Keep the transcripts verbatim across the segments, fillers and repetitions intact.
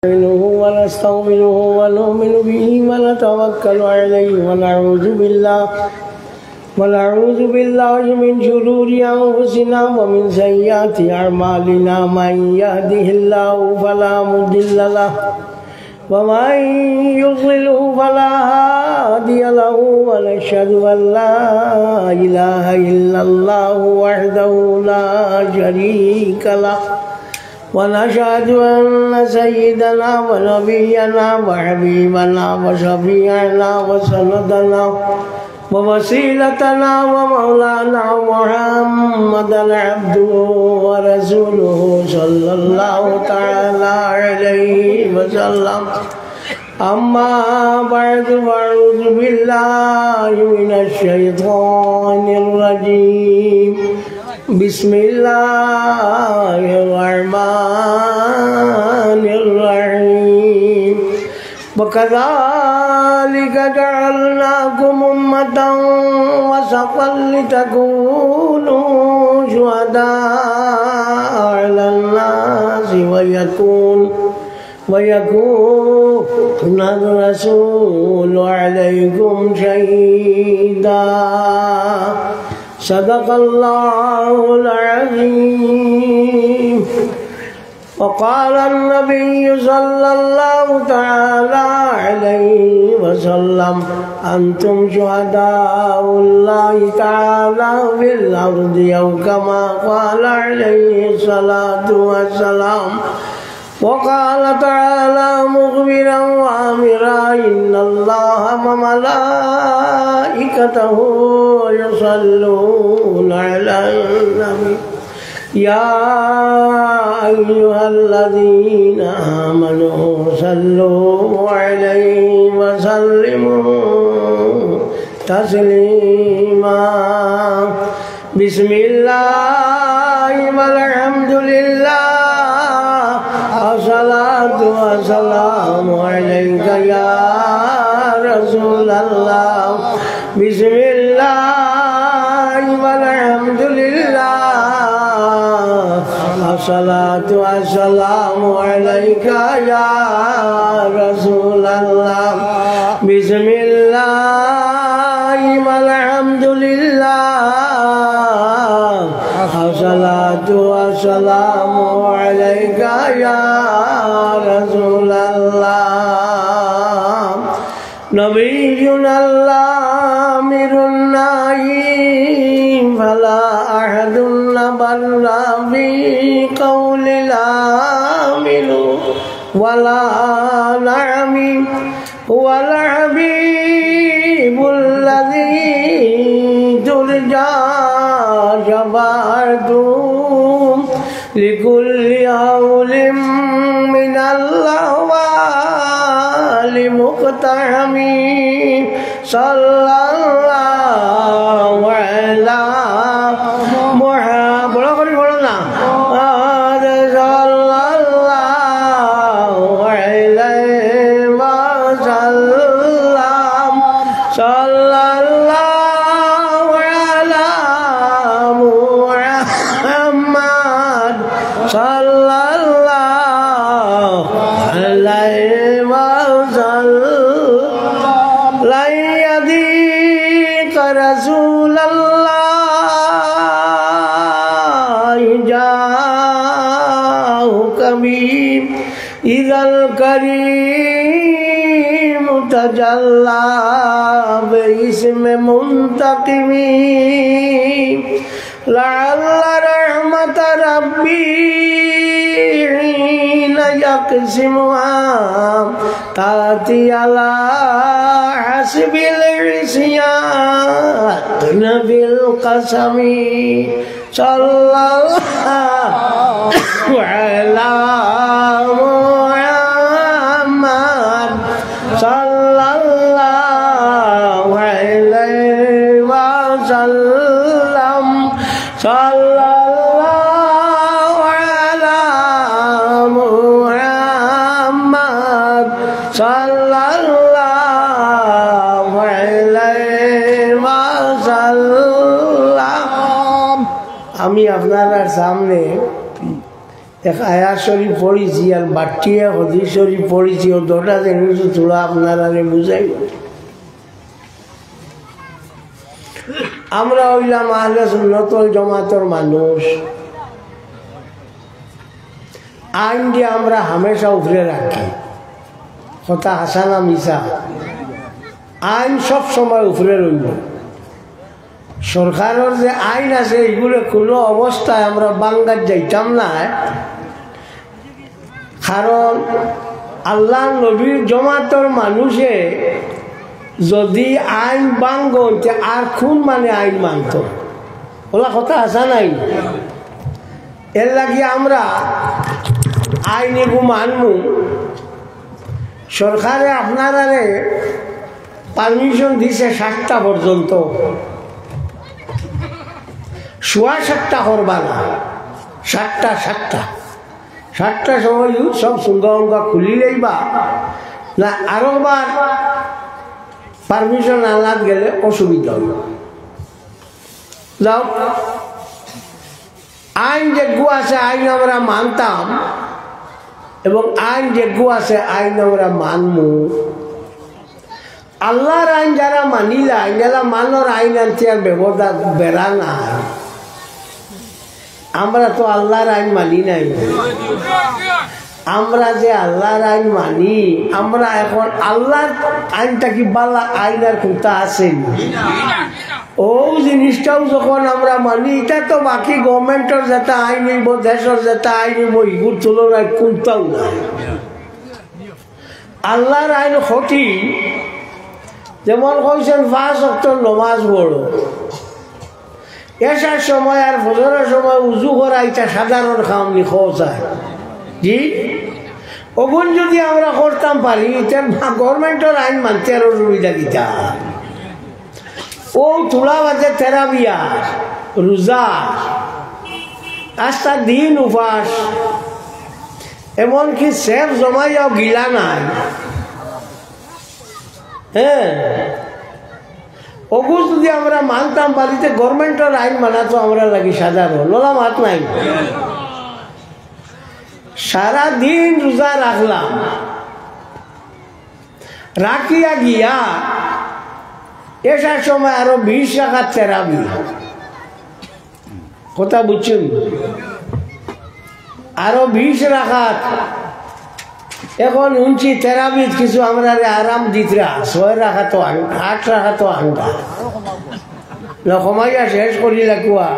نستعينه ونستغفره ونؤمن به ونتوكل عليه ونعوذ بالله ونعوذ بالله من شرور أنفسنا ومن سيئات أعمالنا. من يهده الله فلا مضل له ومن يضلله فلا هادي له. ونشهد أن لا إله إلا الله وحده لا شريك له. ونشهد أن سيدنا ونبينا وحبيبنا وشفيعنا وسندنا ووسيلتنا ومولانا محمدا عبده ورسوله صلى الله تعالى عليه وسلم. أما بعد، فأعوذ بالله من الشيطان الرجيم. بسم الله الرحمن الرحيم. وكذلك جعلناكم أمة وسطا لتكونوا شهداء على الناس ويكون ويكون الرسول عليكم شهيدا. صدق الله العظيم. وقال النبي صلى الله تعالى عليه وسلم: أنتم شهداء الله تعالى في الأرض، أو كما قال عليه الصلاة والسلام. وقال تعالى مخبرا وآمرا: إن الله وملائكته يصلون على النبي، يا أيها الذين آمنوا صلوا عليه وسلموا تسليما. بسم الله والحمد لله، الصلاة والسلام عليك يا رسول الله. بسم الله والحمد لله، الصلاة والسلام عليك يا رسول الله. بسم الله والحمد لله، الصلاة والسلام عليك يا رسول الله. نبينا الآمر الناهي، فلا أحد أبر في قول الآمر ولا نعم. هو الحبيب الذي ترجى شفاعته لكل هول من الأهوال مقتحم. صلى الله على محمد. বড় করি বলো না। محمد صلى الله عليه وسلم. صلى الله على محمد. صلى الله عليه وسلم. لن يضيق رسول الله جاهك به، إذا الكريم تجلى باسم منتقم. لعل رحمة ربي حين يقسمها تأتي على حسب العصيان بالقسم. صلى الله على محمد. صلى الله عليه وسلم. صلى الله على محمد. صلى الله عليه وسلم. আমি আপনারার সামনে এক আয়াত শরীফ পড়ছি আর বাট্টিয়ে হাদিস শরীফ পড়ছি, ও দুটা জিনিস থুড়া আপনারারে বুঝাই। আমরা অইলাম আহলে সুন্নত ওয়াল জামাতর মানুষ। আইন দিয়া আমরা হামেশা উপরে রাখি। কথা হাছা না মিছা? আইন সব সময় উপরে রইব। সরকারর যে আইন আছে, এইগুলো কোনো অবস্থায় আমরা ভাঙ্গাত যাইতাম না, কারণ আল্লাহর নবীর জমাতর মানুষে যদি আইন ভাঙ্গন, তে আর কোন মানে আইন মানতো? ওলা কথা হাছা নায়? এর লাগি আমরা আইন এগু মানমু। সরকারে আপনারারে পারমিশন দিছে সাতটা পর্যন্ত, সোয়া সাতটা করবা না, সাতটা, সাতটা, সাতটা সময় সব সুন্দর উন্দর খুলি লইবা, না আরোবার পারমিশন আনাত গেলে অসুবিধা হইব। যাও, আইন যেগু আছে আইন আমরা মানতাম, এবং আইন যেগু আছে আইন আমরা মানমু। আল্লাহর আইন যারা মানিলা, এলা মানর আইন আনতে আর বেবদা বেড়া না। আমরা তো আল্লাহর আইন মানি নাই। আমরা যে আল্লাহর আইন মানি, আমরা এখন আল্লাহর আইন থাকি বালা আইন আর কোনটা আছে নি? ও জিনিসটাও যখন আমরা মানি, এটা তো বাকি গভর্নমেন্টর যেটা আইন হইব, দেশর যেটা আইন হইব, এগুর তুলনায় কোনটাও না। আল্লাহর আইন কঠিন। যেমন কইছেন, পাঁচ ওয়াক্ত নমাজ পড়ো, এশার সময় আর ফজরের সময় উজু করা, এটা সাধারণ কাম নি? খোঁজা জি, অগুন যদি আমরা করতাম পারি, তে গভর্নমেন্টর আইন মানতে আর অসুবিধা কিতা? ও তুলা বাদে তেরাবিয়া, রোজা, আস্তা দিন উপাস, এমনকি সেফ জমাইয়াও গিলা নাই। হ্যাঁ, অগু যদি আমরা মানতাম পারি, তে গভর্নমেন্টর আইন মানা তো আমরা লাগি সাধারণ, ওলা মাত নাই। সারা দিন রোজা রাখলাম, রাখিয়া গিয়া এশার সময় আরো বিশ রাকাত তেরাবি। কথা বুঝছইন? আরো বিশ রাকাত। এখন হুনছি তেরাবিত কিছু আমরারে আরাম দিতরা, ছয় রাকাত আন-, আট রাকাত আনবা। না কমাইয়া শেষ করি লাকুয়া,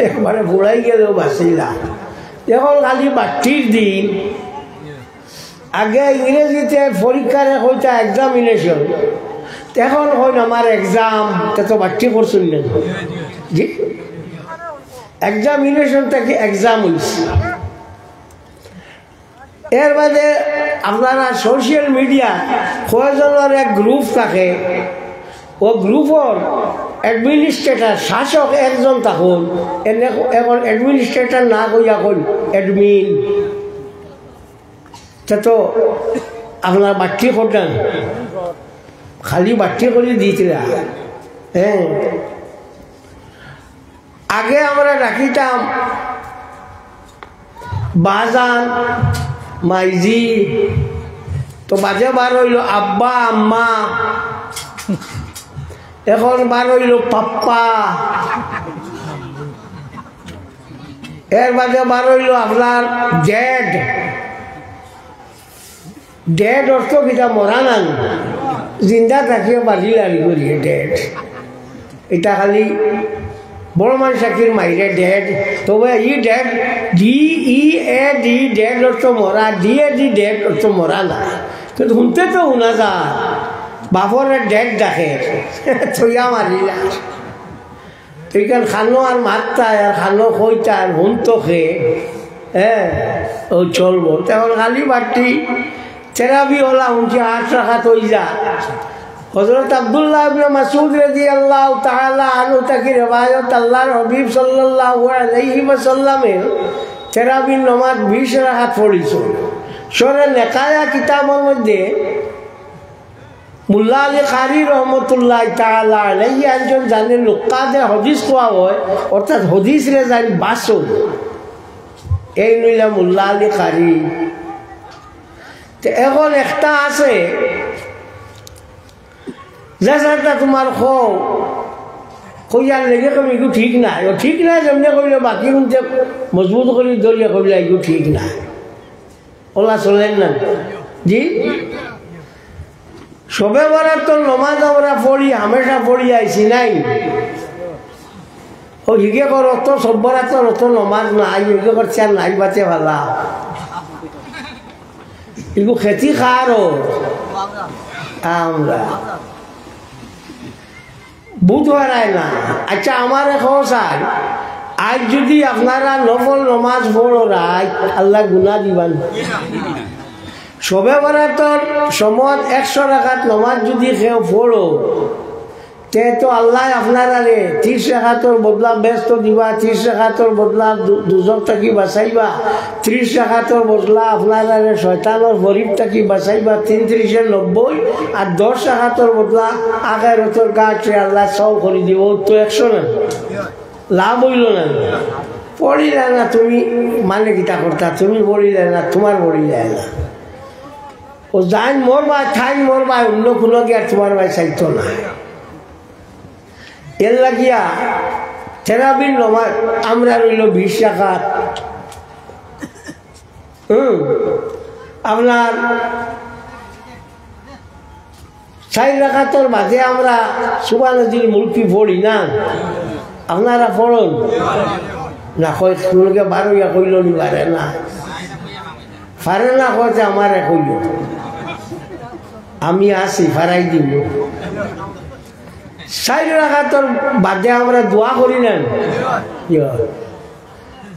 একবারে ফুলাই গেলেও বাঁচিলা। এখন খালি বাট্টির দিন। আগে ইংরেজিতে পরীক্ষারে কইতা এক্সামিনেশন, এখন কইন আমার এক্সাম। তে তো বাট্টি করছইন না? জি, এক্সামিনেশন থাকি এক্সাম হইছে। এর বাদে আপনারা সোশ্যাল মিডিয়া কয়জনের এক গ্রুপ থাকে, ও গ্রুপর অ্যাডমিনিস্ট্রেটর, শাসক একজন থাকইন, এনে এখন অ্যাডমিনিস্ট্রেটর না কইয়া কইন অ্যাডমিন। তে তো আপনার বাট্টি করতেন, খালি বাট্টি করি দিতরা। হ্যাঁ, আগে আমরা ডাকিতাম বাজান, মাইজি, তো বাদে বার হইল আব্বা, আম্মা, এখন বার হইল পাপ্পা, এর বাদে বার হইল আপনার ড্যাড। ডেড অর্থ কিতা? মরা নানি? জিন্দা থাকিও বাড়ি লাড়ি করিয়ে ডেড। এটা খালি বড় মানুষ আকির মাইরে ডেড। তবে ই dead, D E A D, dead অর্থ মরা, ডি এ ডি, ডেড অর্থ মরা না। কিন্তু হুনতে তো হুনা যায়, বাপরে ডেড ডাকে, থইয়া মারিলা। এইখান খানো আর মারতায় আর খানো কইতায় আর হুনতো খে, হ্যাঁ, ও চলবো। তখন খালি বাট্টি তেরাবি ওলা হুনছি আট রাকাত হই যা। হযরত আব্দুল্লাহ ইবনে মাসউদ রাদিয়াল্লাহু তাআলা আনহু থাকি রেওয়ায়ত, আল্লাহর হাবিব সাল্লাল্লাহু আলাইহি ওয়াসাল্লামে তেরাবির নমাজ বিশ রাকাত পড়িছইন। শরহে নেকায়া কিতাবর মধ্যে মুল্লা আলী কারি রহমতুল্লাহ তাআলা আলাইহি একজন জানে নুক্কাদে হাদিস কওয়া হয়, অর্থাৎ হাদিসরে জানি বাসন। এইন অইলা মোল্লা আলী কারি। তে এখন একটা আছে, যে স্যারটা তুমার কও, কইয়ার লেগে কইবে, "ইগু ঠিক নায়।" ও ঠিক নায়, যেমনে কইলে বাকি হুনতে মজবুত করি ধরিয়া কইলে, "ইগু ঠিক নায়।" অলা চলের না? জি? শবে বরাতর নমাজ আমরা পড়ি, হামেশা পড়ি আইছি, নাই? ও হিগে কর অত, শব বরাতর অত নমাজ নাই, হিগে করছে আর নাই, বাঁচে ভালা। ইগু খেতি খার ও আমরা। বুঝ হারায় না। আচ্ছা, আমারে কও স্যার, আইজ যুদি আপনারা নফল নমাজ পড়ো রাইত, আল্লায় গুনা দিবা নি? শবে বরাতর সময়ত একশো রাকাত নমাজ যুদি কেউ পড়ো, তে তো আল্লায় আপনারারে তিরিশ রাকাতর বদলা বেহেস্ত দিবা, তিরিশ রাকাতর বদলা দু-, দুজখ থাকি বাঁচাইবা, তিরিশ রাকাতর বদলা আপনারারে শয়তানর ফরিব থাকি বাঁচাইবা, তিন তিরিশে নব্বই, আর দশ রাকাতর বদলা আখেরাতর ঘাটে আল্লায় সও করি দিবা, ও তো একশো না, লাভ অইলো না। পড়িলায় না তুমি, মানে কিতা করতা, তুমি পড়িলায় না, তুমার পড়িলায় না। ও যাইন মরবায়, থাইন মরবায়, অন্য কুনু গিয়া তুমার বায় চাইতো না। এর লাগিয়া তেরাবির নমাজ আমরা রইল বিশ রাকাত। হুম, আপনার চাইর রাকাতর বাদে আমরা সুবহানাজিল মুলকি পড়ি না, আপনারা পড়ইন না? কয়, কুনু গিয়া বারইয়া কইলো নি, পারে না, পারে না কইতে আমারে কইও, আমি আছি, পারাই দিমু। চাইর রাকাতর বাদে আমরা দোয়া করি না? ইয়া।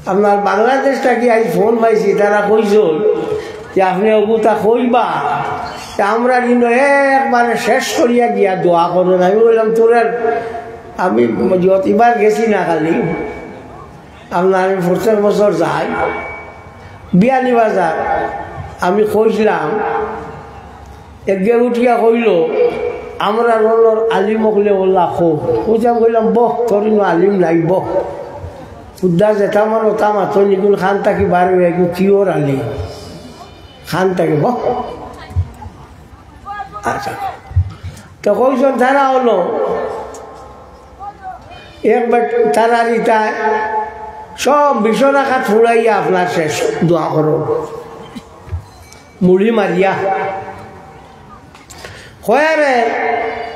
আপনার বাংলাদেশ থাকি আইজ ফোন পাইছি, তারা কইছইন যে আপনে অগুতা কইবা, তে আমরা কিন্তু একবারে শেষ করিয়া গিয়া দোয়া করইন। আমি কইলাম, তোরার আমি যত ইবার গেছি না খালি, আপনার আমি প্রত্যেক বছর যাই বিয়ানীবাজার। আমি কইছিলাম, একগে উঠিয়া কইলো, "আমরার অনর আলিম অকলে অলা কও।" কইতাম, কইলাম, "বহ, তোর ইনো আলিম নাই, বহ।" উদ্দা যেতা মনো তা মাতইন, ইগুন খান থাকি বার অইয়া, ইগুন কিওর আলিম? খান থাকি, বহ। আচ্ছা। তো কইছইন তারা অইলো, একবার তারার ইতায় সব বিশ রাকাত ফুরাইয়া আপনার শেষ দোয়া করো। মুড়ি মারিয়া। কয়ারে,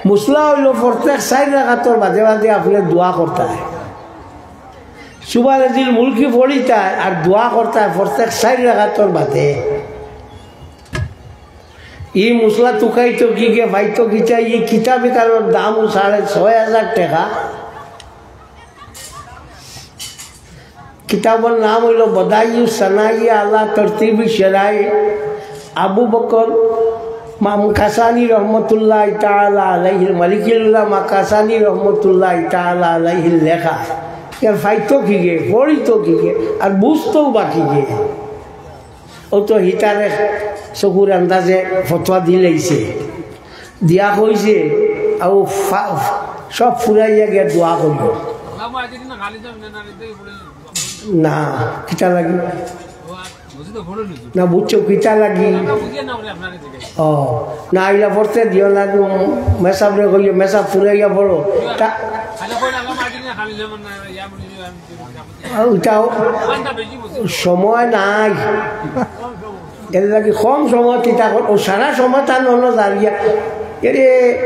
মুসলা অইলো প্রত্যেক চাইর রাকাতর বাদে বাদে আপনে দোয়া করতায়। সুবহানাজিল মুলকি পড়িতায় আর দোয়া করতায় প্রত্যেক চাইর রাকাতর বাদে। ই মুসলা তুকাইতো কিগে, পাইতো কিতা, ই কিতাব ইখানর দাম সাড়ে ছয় হাজার টেকা। কিতাবর নাম অইলো বদাইউ সানাই আলা তরতিবি শরাই, আবু বকর মামকাসানি রহমতুল্লাহ তাআলা আলাইহিল, মালিকুল উলামা কাসানি রহমতুল্লাহ তাআলা আলাইহিল লেখা। এর পাইতো কিগে, পড়িতো কিগে, আর বুঝতো বা কিগে। ও তো হিতারে চকুর আন্দাজে ফতোয়া দিলাইছে, দিয়া কইছে, আউ ফা-, সব ফুরাইয়া গিয়া দোয়া করিও। না, কিতা লাগি? না, বুঝছো, কিতা লাগি? ও, না, ইলা পড়তে দিও না, মেসাবরে কইও, মেসাব ফুরাইয়া পড়ো। তা ওইটাও সময় নাই, এর লাগি কম সময় কিতা কর, ও সারা সময় তার নন জারিয়া। এরে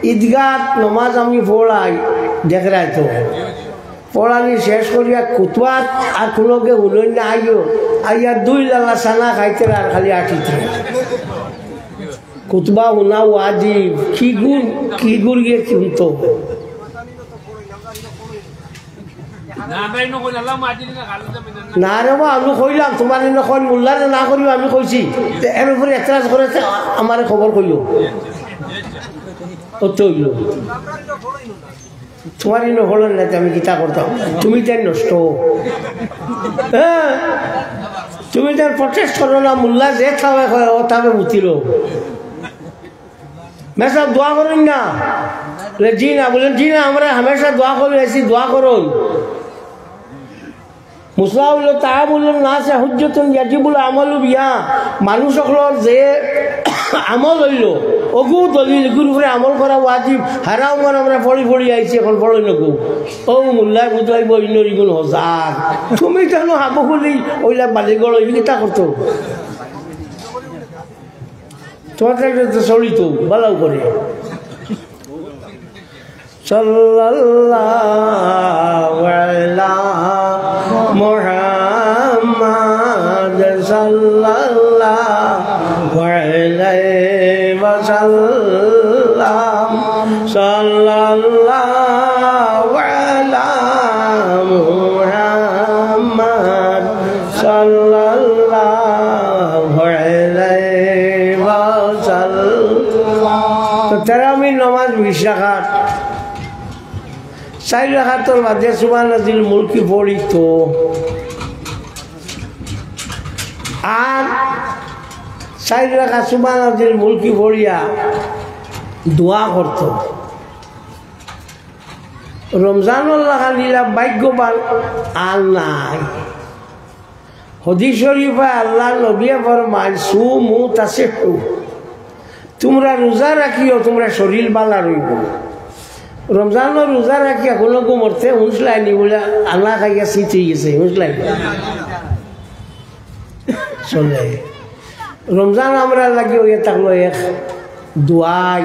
ঈদগাহ নমাজ আমি পড়াই, দেখরায় তো, পড়ানি শেষ করিয়া কুতবাত আর কুনুগে হুনইন না, আইও, আইয়া দুই লালা সানা খাইতে আর খালি আটিতে। কুতবা হুনা ওয়াজিব, কি গুণ, কি গুণ গিয়ে চিনতো। না রে বা, আমি কইলাম, তুমার ইনো কইন মোল্লারে না করিও, আমি কইছি। তে এর উপরে এতরাজ করে তে আমারে খবর কইও। অত অইলো। তুমার ইনো হলো না, তে আমি কিতা করতাম? তুমি তাই নষ্ট। হ্যাঁ? তুমি তাই protest করো না, মোল্লা যে থাবে কয়, ও থাবে মুতিল। মেসাব দোয়া করইন না? বলে, "জি না।" বলেন, "জি না, আমরা হামেশা দোয়া করি আছি, দোয়া করইন।" মসলা অইলো, তাআমুলুন নাসে হুজ্জাতুন ইয়াজিবুল আমালু বিহা। মানুষ অকলর যে আমল অইলো, অগু দলিল, অগুর উপরে আমল করা ওয়াজিব। হারাম মানে আমরা পড়ি পড়ি আইছি, অখন পড়ইন অগু। ও মোল্লায় বুঝাইবো, ইনোর ইগুন হজাগ। তুমি কেন হাবু খুলি অইলা বালিগড় অইলি কিতা করতো? তোমার কাছে তো চলিত, বালাউ করে। সাল্লাল্লাহু আলা মুহাম্মাদ সাল্লাল্লাহু আলাইহি ওয়াসাল্লাম। সাল্লাল্লাহু আলা মুহাম্মাদ সাল্লাল্লাহু আলাইহি ওয়াসাল্লাম। তো তারাবির নামাজ বিশ রাকাত, চাইর রাকাতর বাদে সুবহানাজিল মুলকি পড়িতো। আর চাইর রাকাত সুবহানাজিল মুলকি পড়িয়া দোয়া করতো। রমজানর লাখান ইলা ভাগ্যবান আর নাই। হাদিস শরীফে আল্লার নবীয়ে ফরমাইন, "সুমু তাসিহু।" তুমরা রোজা রাখিও, তুমরা শরীর বালা রইবো। রমজানর রোজা রাখিয়া কুনুগু মরতে হুনছলায়নি বুলে আনা খাইয়া চিত অইগেছে, হুনছলায়নি? চলে। রমজান আমরার লাগি অইয়া থাকলো এক দোয়াই।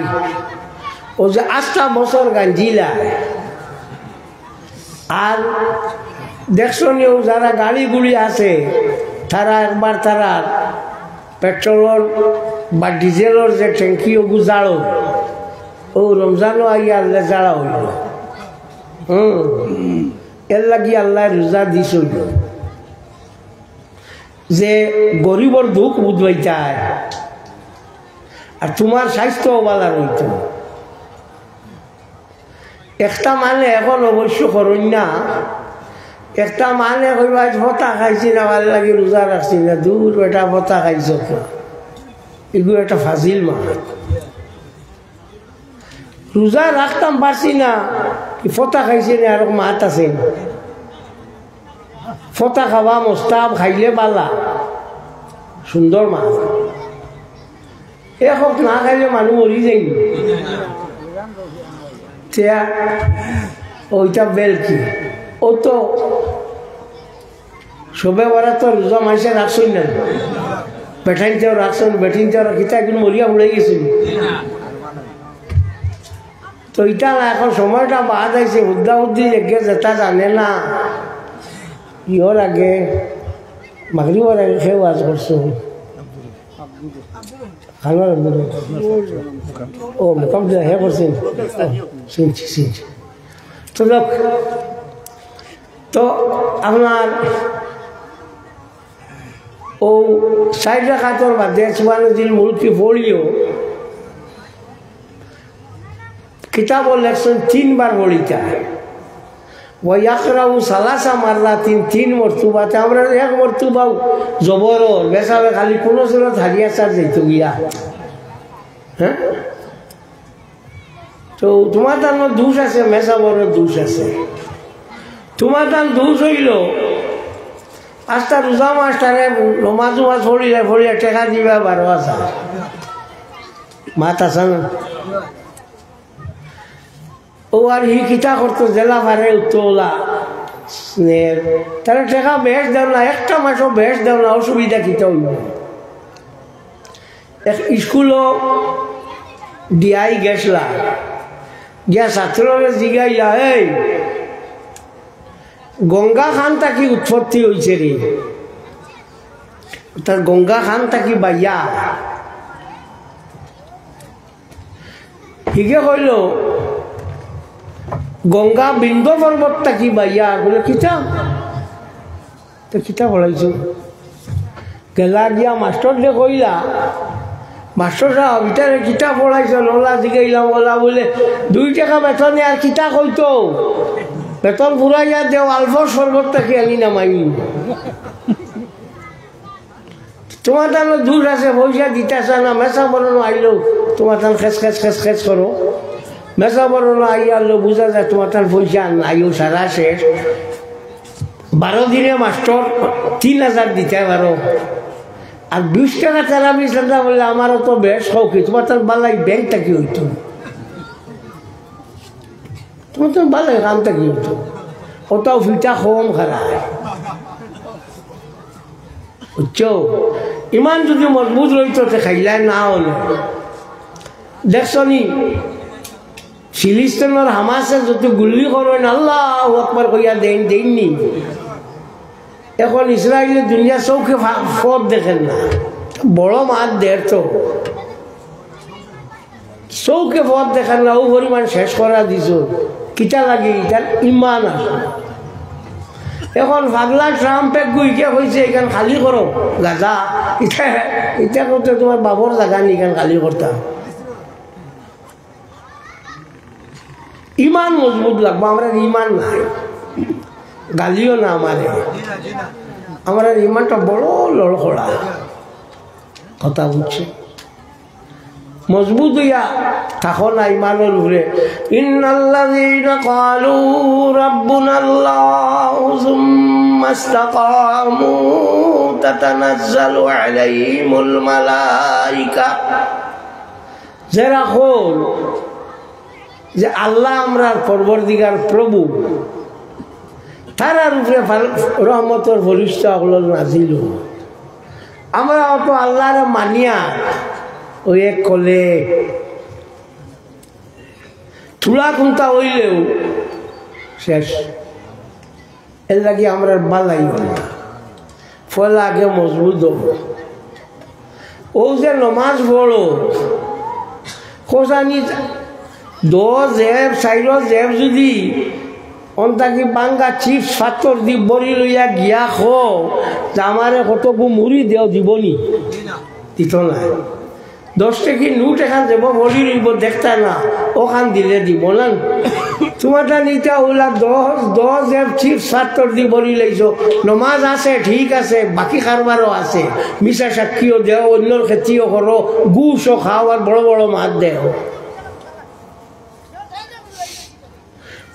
অউ যে আস্তা বছর গাঞ্জিলা। আর দেখছো নি, অউ যারা গাড়ি গুড়ি আছে, তারা একবার তারার পেট্রোলর বা ডিজেলর যে ট্যাঙ্কি অগু জাড়ো, অউ রমজানও আইয়া আল্লায় জাড়া অইলো। হুম, এর লাগি আল্লায় রোজা দিছইন। যে গরিবর দুখ বুঝবাইতায়, আর তুমার স্বাস্থ্য বালা রইতো। একটা মানে অখন অবশ্য করইন না, একটা মানে কইবা, "আইজ ফতা খাইছি না, ভালা লাগি রোজা রাখছি না।" দূর বেটা, ফতা খাইছ না, এগু একটা ফাজিল মাত। রোজা রাখতাম পারছি না, কি ফতা খাইছি না, এরকম মাত আছে? ফতা খাওয়া মোস্তাহাব, খাইলে বালা, সুন্দর মাত। এক হক না খাইলে মানুষ মরি যাইন। তে অইটা বেল কি? অউ তো সবে বরাত তো রোজা মাইনষে রাখছইন না, বেটাইনতেও রাখছইন, বেটিনতেও রাখ-, কিতা একদিন মরিয়া উড়াই গেছইন। তো ইটা না, অখন সময়টা বাদ আইছে, হুদ্দা হুদ্দি লেগে যেটা জানে না। ইয়র আগে, মাগরিবর আগে কেউ ওয়াজ করছে? খানোয়ার আব্দুল। ও, মোকাম দিয়া হে করছেন। ও, চিনছি, চিনছি। তো যাক, তো আপনার অউ চাইর রাকাতর বাদে সুবহানাজিল মুলকি পড়িও, কিতাবো লেখছইন তিনবার পড়িতা। ওয়া ইয়াকরাউ সালাসা মাররাতিন, তিন মর্তুবাতে, আমরা এক মর্তুবাও জবর অর, মেসাবে খালি কুনু সুরত হারিয়া সার যাইতো গিয়া। হ্যাঁ? তো তুমাতানর দোষ আছে, মেসাবরও দোষ আছে। তুমাতান দোষ অইলো, আস্তা রোজা মাস্টারে নমাজ উমাজ পড়িলে পড়িয়া টেকা দিবা বারো হাজার। মাত আছে না? অউ আর হি কিতা করতো, যেলা পারে উত্তর অলা। স্নেহ। তারা টেকা বেশ দেও না, একটা মাসও বেশ দেও না, অসুবিধা কিতা অইলো? এক স্কুলো ডিআই গেছলা, গিয়া ছাত্ররে জিগাইলা, "এই, গঙ্গা খান থাকি উৎপত্তি অইছে রে, তার গঙ্গা খান থাকি বাইয়া?" হিগে কইলো, "গঙ্গা বিন্ধ্য পর্বত থাকি বাইয়া।" কইলো, "কিতা?" তো কিতা পড়াইছো? গেলা গিয়া মাস্টররে কইলা, "মাস্টর সাব, ইতারে কিতা পড়াইছো?" অলা জিগাইলাম, অলা বুলে, "দুই টেকা বেতনে আর কিতা কইতো? বেতন ফুরাইয়া দেও, আলফর শরবত থাকি আনি নামাই।" তুমাতানর দোষ আছে, পয়সা দিতাছা না, মেসাবরও আইলো, তুমাতান খেস খেস খেস খেস করো। মেসাবরও আইয়া আইলো, বুঝা যায় তুমাতান পয়সা নাই, অউ সারা শেষ। বারো দিনে মাস্টর তিন হাজার দিতে পারো, আর বিশ টেকা তারাবি চান্দা করলে আমারও তো বেশ শৌকি, তুমার তার বালাই ব্যাংক থাকি অইতো, তুমার তার বালাই কাম থাকি অইতো, অতাও ফিটা কম খারায়, বুঝছো? ইমান যদি মজবুত রইতো, তে খাইলায় না অইলে। দেখছো নি, ফিলিস্তিনর হামাসে যত গুল্লি করইন, আল্লাহু আকবার কইয়া দেইন, দেইন নি? এখন ইসরাইলে দুনিয়া চউখে ফা-, পথ দেখের না, বড় মাত দের তো, চউখে পথ দেখের না, অউ পরিমাণ শেষ করা দিছে। কিতা লাগি? ইতার ইমান আছে। এখন পাগলা ট্রাম্পে গুইকে কইছে, "ইখান খালি করো, গাজা।" ইতা, ইতা করতে তুমার বাপর জাগা নি, ইখান খালি করতা। ইমান মজবুত লাগবো, আমরার ইমান নাই, গালিও না আমারে, আমরার ইমানটা বড় লড়খড়া। কথা বুঝছো? মজবুত অইয়া থাকো না ইমানর উপরে। إن الذين قالوا ربنا الله ثم استقاموا تتنزل عليهم الملائكة। যেরা কইন যে আল্লাহ আমরার পরওয়ারদিগার প্রভু, তারার উপরে ফাল-, রহমতর ফিরিস্তা অকল নাজিল অয়। আমরা অত আল্লাহরে মানিয়া অউ এক কলে থুড়া কুন্তা অইলেও শেষ। এর লাগি আমরার বালাই অয় না। পয়লা আগে মজবুত অইবো। অউ যে নমাজ পড়ো, খোসানি দশ জেব, চাইরো জেব যদি অন্তাকি ভাঙ্গা চিপস ফাত্তর দি ভরি লইয়া গিয়া কও যে আমারে কতগু মুড়ি দেও, দিবো নি? দিতো নায়। দশ টেকি নোট এখান দেবো, ভরি রইবো, দেখতা না, অখান দিলে দিবো না। তুমারটা নিতা অইলা দশ, দশ জেব চিপস ফাত্তর দি ভরি লইছো, নমাজ আছে, ঠিক আছে, বাকি কারবারও আছে, মিছা সাক্ষীও দেও, অইন্যর খেতিও করো, ঘুষও খাও, আর বড় বড় মাত দেও।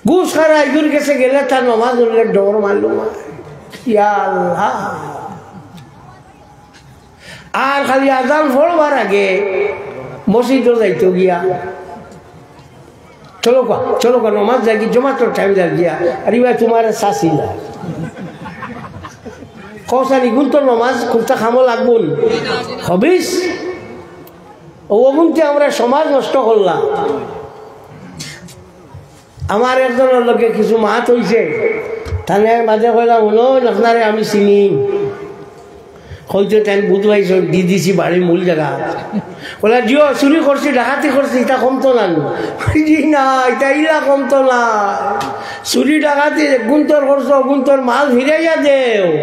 ঘুষ খারা ইগুর গেছে গেলে তার নমাজ অইলে ডর মারলুম। ইয়া আল্লাহ। আর খালি আজান পড়বার আগে মসজিদো যাইতো গিয়া, "চলো কা, চলো কা, নমাজ যাই গি, জমাতর টাইম যাই গিয়া।" আরে ভাই, তুমারে চাচিলা। কওছানি, ইগুন তো নমাজ কুন্তা কামো লাগবো নি? হবিস? অউ অগুন্তে আমরা সমাজ নষ্ট করলাম। আমার একজনর লগে কিছু মাত অইছে, তানে মাঝে কইলাম, "হুনো, আপনারে আমি চিনি।" কইতে তাইন বুঝ পাইছইন, দি দিছি বাড়ি মূল জাগা। কইলা, "জিও, চুরি করছি, ডাকাতি করছি, ইতা কমতো না নি?" জি না, ইতা ইলা কমতো না। চুরি ডাকাতি এক গুন্তর করছো, অগুন্তর মাল ফিরাইয়া দেও।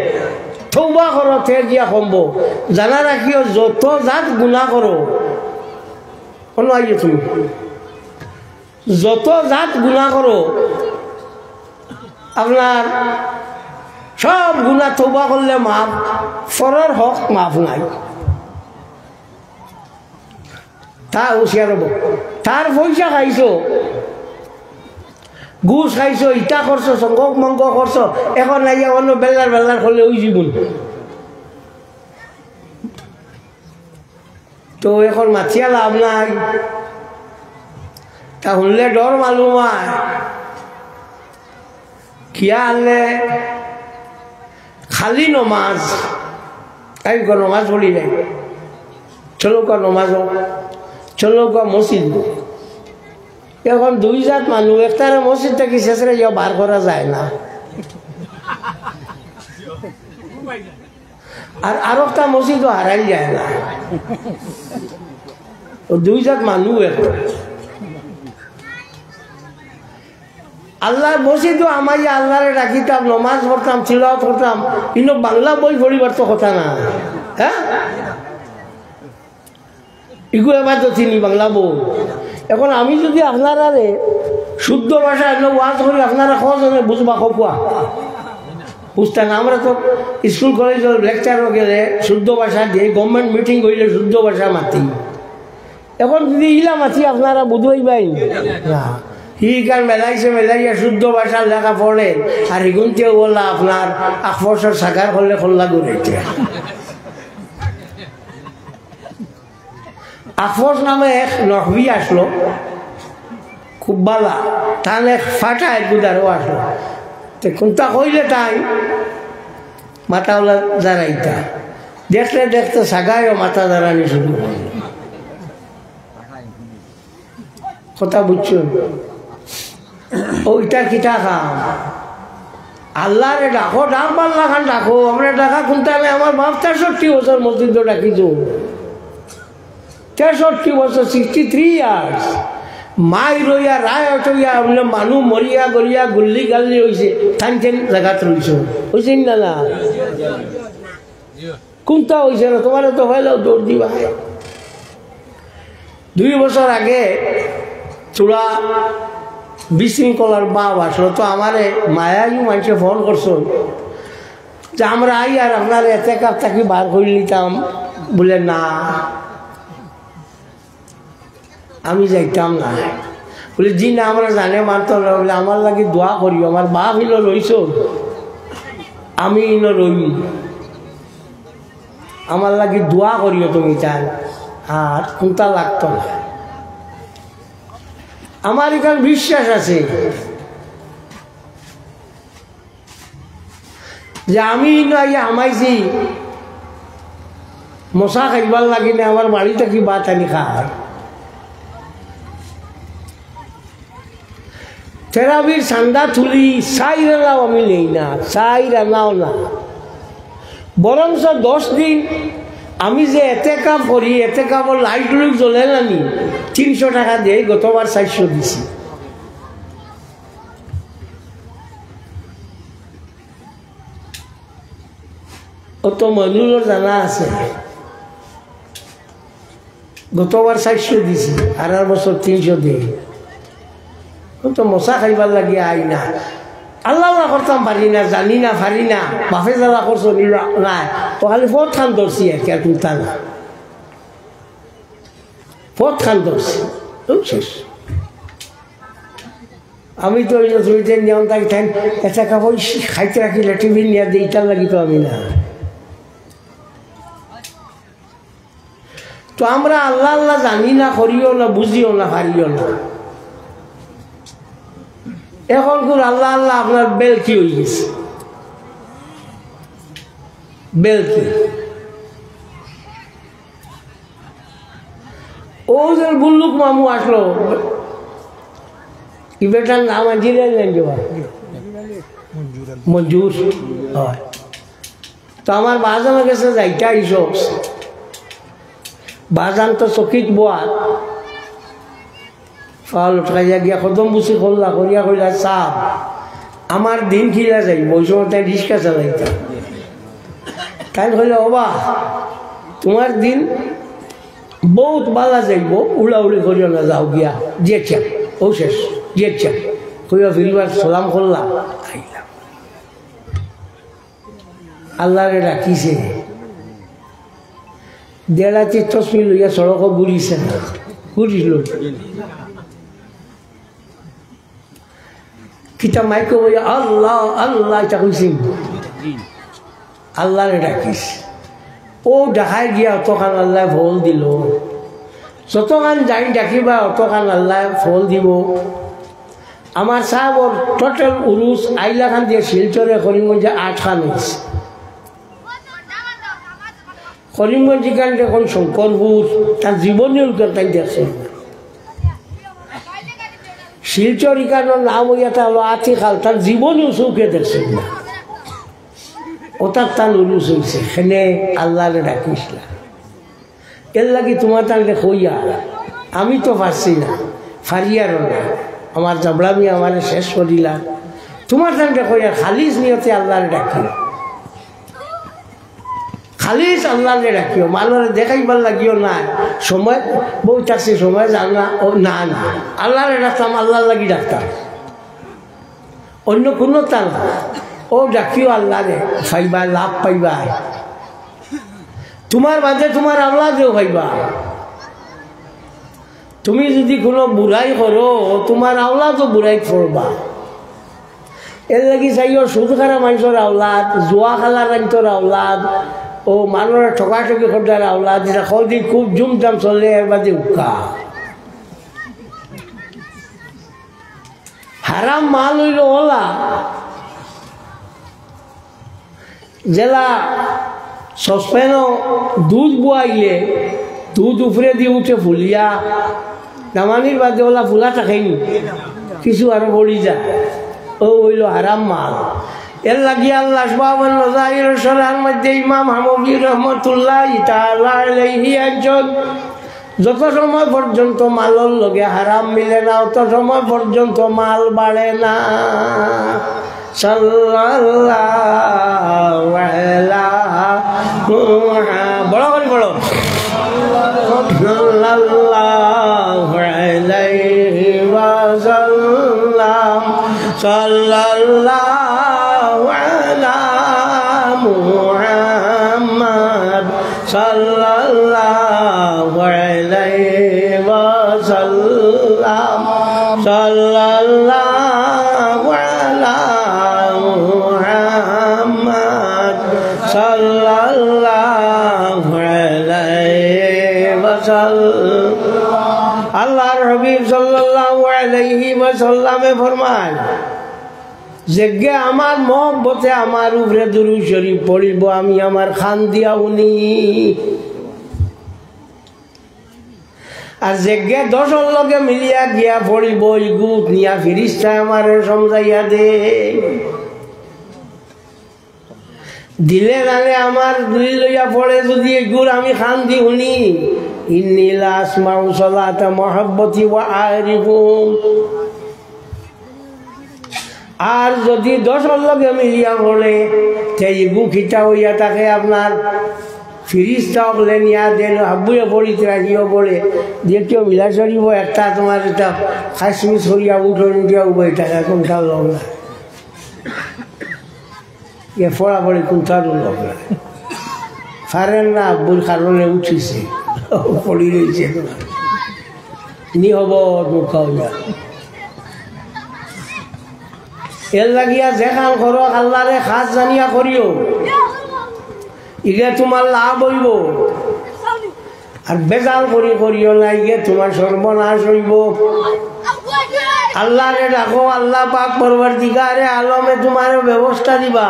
তওবা করো, তে গিয়া কমবো। জানা রাখিও, যত জাত গুনা করো, অনো আইও তুমি। যত জাত গুনা করো, আপনার সব গুনা তওবা করলে মাফ, পরর হক মাফ নাই। তা হুঁশিয়ার অইবো। তার পয়সা খাইছো, ঘুষ খাইছো, ইতা করছো, সঙ্গ মঙ্গ করছো, এখন আইয়া অনো বেল্লার বেল্লার করলে অইযিবো নি। তো এখন মাতিয়া লাভ নাই, তা হুনলে ডর মারলুম অয়। কিয়া আনলে খালি নমাজ, তাই গো নমাজ পড়ি নাই, চলো গো নমাজ, চলো গো মসজিদ। এখন দুই জাত মানুষ, একটারে মসজিদ থাকি শেষরে ইয়া বার করা যায় না। আর আরোকটা মসজিদও হারাইল যায় না। অউ দুই জাত মানুষ এখন। আল্লাহর মসজিদও হামাইয়া আল্লাহরে ডাকিতাম, নমাজ পড়তাম, তিলাওয়াত করতাম, ইনো বাংলা বই পড়িবার তো কথা না, হ্যাঁ? ইগু এবার তো চিনি বাংলা বই। এখন আমি যদি আপনারারে শুদ্ধ ভাষায় এনে ওয়াজ করি, আপনারা কয়জনে বুঝবা, কউক্কা? বুঝতা না। আমরা তো স্কুল কলেজর লেকচারো গেলে শুদ্ধ ভাষা দেই, গভর্নমেন্ট মিটিং অইলে শুদ্ধ ভাষা মাতি। এখন যদি ইলা মাতি, আপনারা বুঝবায় না। ইখান মেলাইছে, মেলাইয়া শুদ্ধ ভাষার লেখা পড়েন, আর ইগুনতেও বললা আপনার আখফসর সাগার করলে খোল্লা ঘুরাইতে। আখফস নামে এক নহবি আসলো, খুব বালা, তান এক ফাটা এক গুদারও আসলো। তে কুন্তা কইলে তাই মাথা ওলা দাঁড়াইতা, দেখতে দেখতে সাগায়ও মাথা দাঁড়ানি শুরু করলো। কথা বুঝছো? ও ইটা কিতা কাম? আল্লাহরে ডাকো, ডাক বাল্লা খান ডাকো। আমরা ডাকা কুন্তা নাই, আমার বাপ তেষট্টি বছর মসজিদো ডাকিতো। তেষট্টি বছর, সিক্সটি থ্রি ইয়ার্স। মাই রইয়া, রায় অটইয়া, আমরা মানু মরিয়া গরিয়া গুল্লি গাল্লি অইছে, তান কেন জাগাত রইছো? অইছে না, না? কুন্তা অইছে না, তুমারে তো হইলেও দৌড় দিবা। দুই বছর আগে থুড়া বিশৃঙ্খলার ভাব আসলো, তো আমারে মায়ায়ু মানষে ফোন করছইন যে আমরা আইয়ার আপনারে এতেকাফ থাকি বার করি নিতাম, বুলে না, আমি যাইতাম না। বুলে, জি না, আমরা জানে মানতাম না। বুলে, আমার লাগি দোয়া করিও, আমার বাপ ইনো রইছো, আমি ইনো রইমু, আমার লাগি দোয়া করিও তুমি তাই, আর কুন্তা লাগতো না। আমার ইখান বিশ্বাস আছে যে আমি ইনো আইয়া হামাইছি মশা খাইবার লাগি না, আমার বাড়ি থাকি ভাত আনি খায়। তেরাবির চান্দা তুলি চাইর আনাও আমি নেই না, চাইর আনাও না। বরঞ্চ দশ দিন আমি যে এতেকাফ করি, এতেকাফর লাইট লুইট জ্বলে না নি, তিনশো টাকা দেই, গতবার চাইরশো দিছি। অত মইনুরর জানা আছে, গতবার চাইরশো দিছি, আর আর বছর তিনশো দেই। অত মশা খাইবার লাগি আই না, আল্লাহ আল্লাহ করতাম পারি না, জানি না, পারি না, বাপে জ্বালা করছো নিল নাই, ও খালি পথ খান ধরছি আর কি, আর কুন্তা না, পথ খান ধরছি, শেষ। আমি তো ওই যে তুমি যে নিয়ম থাকি থাকেন, এটা কাপড় খাইতে রাখি লেটিভি নিয়ে দিই, ইটার লাগি তো আমি না। তো আমরা আল্লাহ আল্লাহ জানি না, করিও না, বুঝিও না, পারিও না। এখন কোন আল্লাহ আল্লাহ আপনার বেলকি হয়ে গেছে, বেলকি। ও যে বুল্লুক মামু আসলো, ই বেটার নাম আনছিলেন না যে বা? মঞ্জুর। হয়। তো আমার বাজানো গেছে যাইতে আইসো। বাজান তো চকিত বয়া। ফাল উঠাইয়া গিয়া কদম বুসি করলা, করিয়া কইলা, "সাব, আমার দিন কিলা যাইব?" ওই সময় তাই রিক্সা চালাইতা। তাই কইলা, "ওবা, তোমার দিন বহুত বালা যাইব, উড়াউড়ি করিও না, যাও গিয়া।" জি আচ্ছা, ও শেষ। জি আচ্ছা। কইয়া ফিরবার সালাম করলা, আইলা। আল্লাহরে ডাকিছে। দেড়াতি তসবি লইয়া সড়কো ঘুরিছে না, ঘুরিল। কিতা মাইকো বইয়া আল্লাহ, আল্লাহ, ইটা কইছে। আল্লাহরে ডাকিস। ও ডাকায় গিয়া অতখান আল্লাহ ফল দিল। যতখান যাই ডাকিবা অতখান আল্লাহ ফল দিব। আমার সাবর টোটাল উরুস আইলাখান দিয়া শিলচরে করিমগঞ্জে আটখান অইছে। করিমগঞ্জ ইখান এখন শঙ্করপুর, তার জীবনেও ইখান তাই দেখছে না। শিলচর ইখানর নাম অইয়া তা হলো আতিখাল, তার জীবনেও চউখে দেখছে না। ওটার তান উরুস অইছে, এখানে আল্লাহরে ডাকিস না। এর লাগি তোমার তানরে কইয়া, আমি তো পারছি না, পারিয়ার না, আমার জাবড়ামি আমারে শেষ করিলা। তোমার তানরে কইয়া খালিস নিয়তে আল্লাহরে ডাকিও, খালিস আল্লাহরে ডাকিও, মানষরে দেখাইবার লাগিও না। সময় বউ থাকছে, সময় যার না, ও না, না, আল্লাহরে ডাকতাম, আল্লাহর লাগি ডাকতাম। অন্য কোনো তালা। ও ডাকিও আল্লাহরে, পাইবা, লাভ পাইবা। তোমার বাদে তোমার আল্লাহ দেও পাইবা। তুমি যুদি কুনু বুরাই করো, তুমার আওলাদও বুরাইত পড়বা। এরলাগি চাইও সুদ খারা মানষর আওলাদ, জুয়া খেলা রাইন্তর আওলাদ, অউ মানষরে ঠকাঠকি করতার আওলাদ, ইতা কয়দিন খুব জুমজাম চলে, এরবাদে উক্কা। হারাম মাল অইলো অলা, যেলা সসপ্যানো দুধ বুয়াইলে দুধ উপরেদি উঠে ফুলিয়া, নামানির বাদে অলা ফুলা থাকেনি, কিছু আরো পড়ি যায়, অউ অইলো হারাম মাল। এরলাগি আল্লাহ সুবহানাহু ওয়া তাআলার শরহর মধ্যে ইমাম হামবি রহমতুল্লাহি তাআলা আলাইহি আনছইন, যত সময় পর্যন্ত মালর লগে হারাম মিলে না, অত সময় পর্যন্ত মাল বাড়ে না। সাল্লাল্লাহু আলা মুহা-, বড় করি পড়ো। সাল্লাল্লাহু আলাইহি ওয়াসাল্লাম। সাল্লাল্লাহু আলা মুহাম্মদ। সাল্লাল্লাহু আলাইহি ওয়াসাল্লাম। সাল্লাল্লাহু আলা মুহাম্মদ। সাল্লাল্লাহু আলাইহি ওয়াসাল্লাম। আল্লাহর হাবিব সাল্লাল্লাহু আলাইহি ওয়াসাল্লামে ফরমায়, যেগে আমার মহব্বতে আমার উপরে দুরূদ শরীফ পড়িবো, আমি আমার কান দিয়া হুনি। আর যেগে দশর লগে মিলিয়া গিয়া পড়িবো, ইগু নিয়া ফিরিস্তায় আমারে সমঝাইয়া দেইন। দিলে নালে আমার দিল লইয়া পড়ে যুদি ইগুর আমি কান দি হুনি, ইন্নী লা আসমাউ সালাতা মুহাব্বতি ওয়া আরিফুহুম। আর যুদি দশর লগে মিলিয়া পড়ে, তে ইগু কিতা অইয়া থাকে আপনার? ফিরিস্তা অকলে নিয়া দেইন, হাবুয়ে পড়িত রাখিও পড়ে, দেখিও মিলাদ শরীফো একটা তুমার ইটা খাসমিস করিয়া উঠোন দিয়া উবাই থাকে, কুনটা লও না। এ পড়াপড়ি কুনটারও লগ নাই। পারেন না, আব্বুর কারণে উঠিছে, পড়ি রইছে। নি হব মুখা অইয়া। এরলাগিয়া যে কাম করো, আল্লাহরে খাস জানিয়া করিও। ইগে তুমার লাভ অইবো। আর বেজাল করি করিও না, ইগে তুমার সর্বনাশ অইবো। আল্লাহরে ডাকো, আল্লাহ পাক পরওয়ারদিগারে আলমে তুমারে ব্যবস্থা দিবা,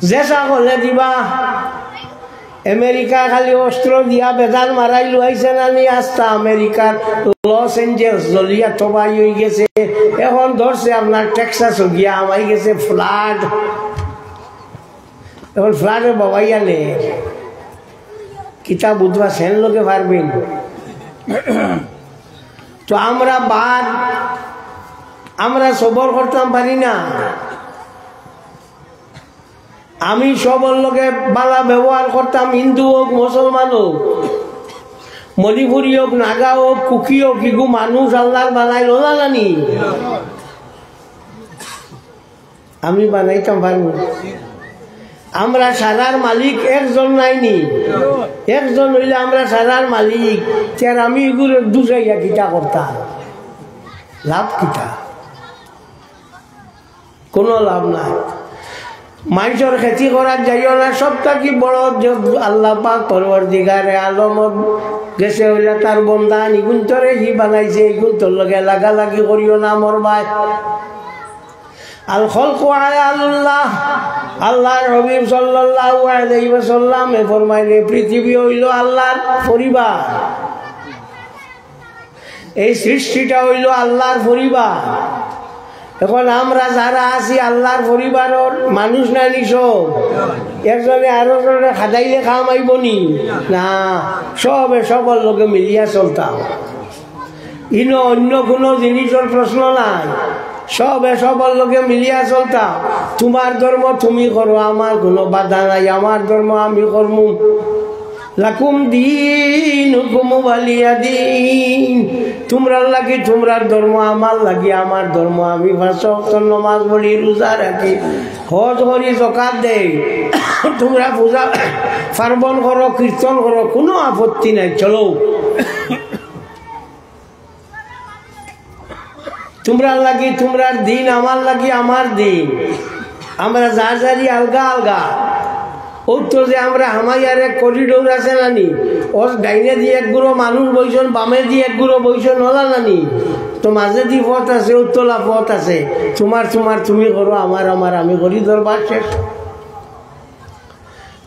যেছা করলে দিবা। আমেরিকা খালি অস্ত্র দিয়া বেজাল মারাই লুয়াইছে না নি? আস্তা আমেরিকার লস এঞ্জেলস জ্বলিয়া তবাই অইগেছে। এখন ধরছে আপনার টেক্সাসো গিয়া হামাই গেছে ফ্লাড। এখন ফ্লাডে বাবাইয়া নে। কিতা বুঝবা, সেন লোকে পারবেন। তো আমরা বাদ, আমরা সবর করতাম পারি না। আমি সবর লগে বালা ব্যবহার করতাম, হিন্দু অউক, মুসলমান অউক, মণিপুরী অউক, নাগা অউক, কুকি অউক, ইগু মানুষ আল্লাহর বানাইল না নানি? আমি বানাইতাম পারমু? আমরা সারার মালিক একজন নাইনি? একজন অইলে আমরা সারার মালিক, তে আর আমি ইগুরে দুষাইয়া কিতা করতাম? লাভ কিতা? কুনু লাভ নাই। মানষর ক্ষতি করাত যাইও না, সব থাকি বড় যে আল্লাহ পাক পরওয়ারদিগারে আলমর গেছে অইলা তার বন্দা, ইগুন্তরে হি বানাইছে, ইগুন্তর লগে লাগালাগি করিও না, মরবায়। আল খলকু আয়ালুল্লাহ। আল্লাহর হাবিব সাল্লাল্লাহু আলাইহি ওয়াসাল্লামে ফরমাইলে, পৃথিবী অইলো আল্লাহর পরিবার। এই সৃষ্টিটা অইলো আল্লাহর পরিবার। এখন আমরা যারা আছি আল্লাহর পরিবারর মানুষ নানি সব? একজনে আরো জনরে খাদাইলে কাম আইবো নি? না, সবে সবর লগে মিলিয়া চলতাম। ইনো অন্য কুনু জিনিসর প্রশ্ন নাই, সবে সবর লগে মিলিয়া চলতাম। তুমার ধর্ম তুমি করো, আমার কুনু বাধা নাই, আমার ধর্ম আমি করমু। লাকুম দীনুকুম ওয়ালিয়া দীন। তুমরার লাগি তুমরার ধর্ম, আমার লাগি আমার ধর্ম। আমি পাঁচ ওয়াক্ত নমাজ পড়ি, রোজা রাখি, হজ করি, যাকাত দেই। তুমরা পূজা পার্বণ করো, কীর্তন করো, কুনু আপত্তি নাই, চলো। তুমরার লাগি তুমরার দিন, আমার লাগি আমার দিন। আমরা যার যারি আলগা আলগা। অউ তো যে আমরা হামাইয়ার এক করিডোর আছে না নি, ওর ডাইনেদি এক গুঁড়ো মানুষ বইছইন, বামেদি এক গুঁড়ো বইছইন, অলা না নি? তো মাজেদি পথ আছে, উত্তলা পথ আছে। তুমার তুমার তুমি করো, আমার আমার আমি করি, দরবার শেষ।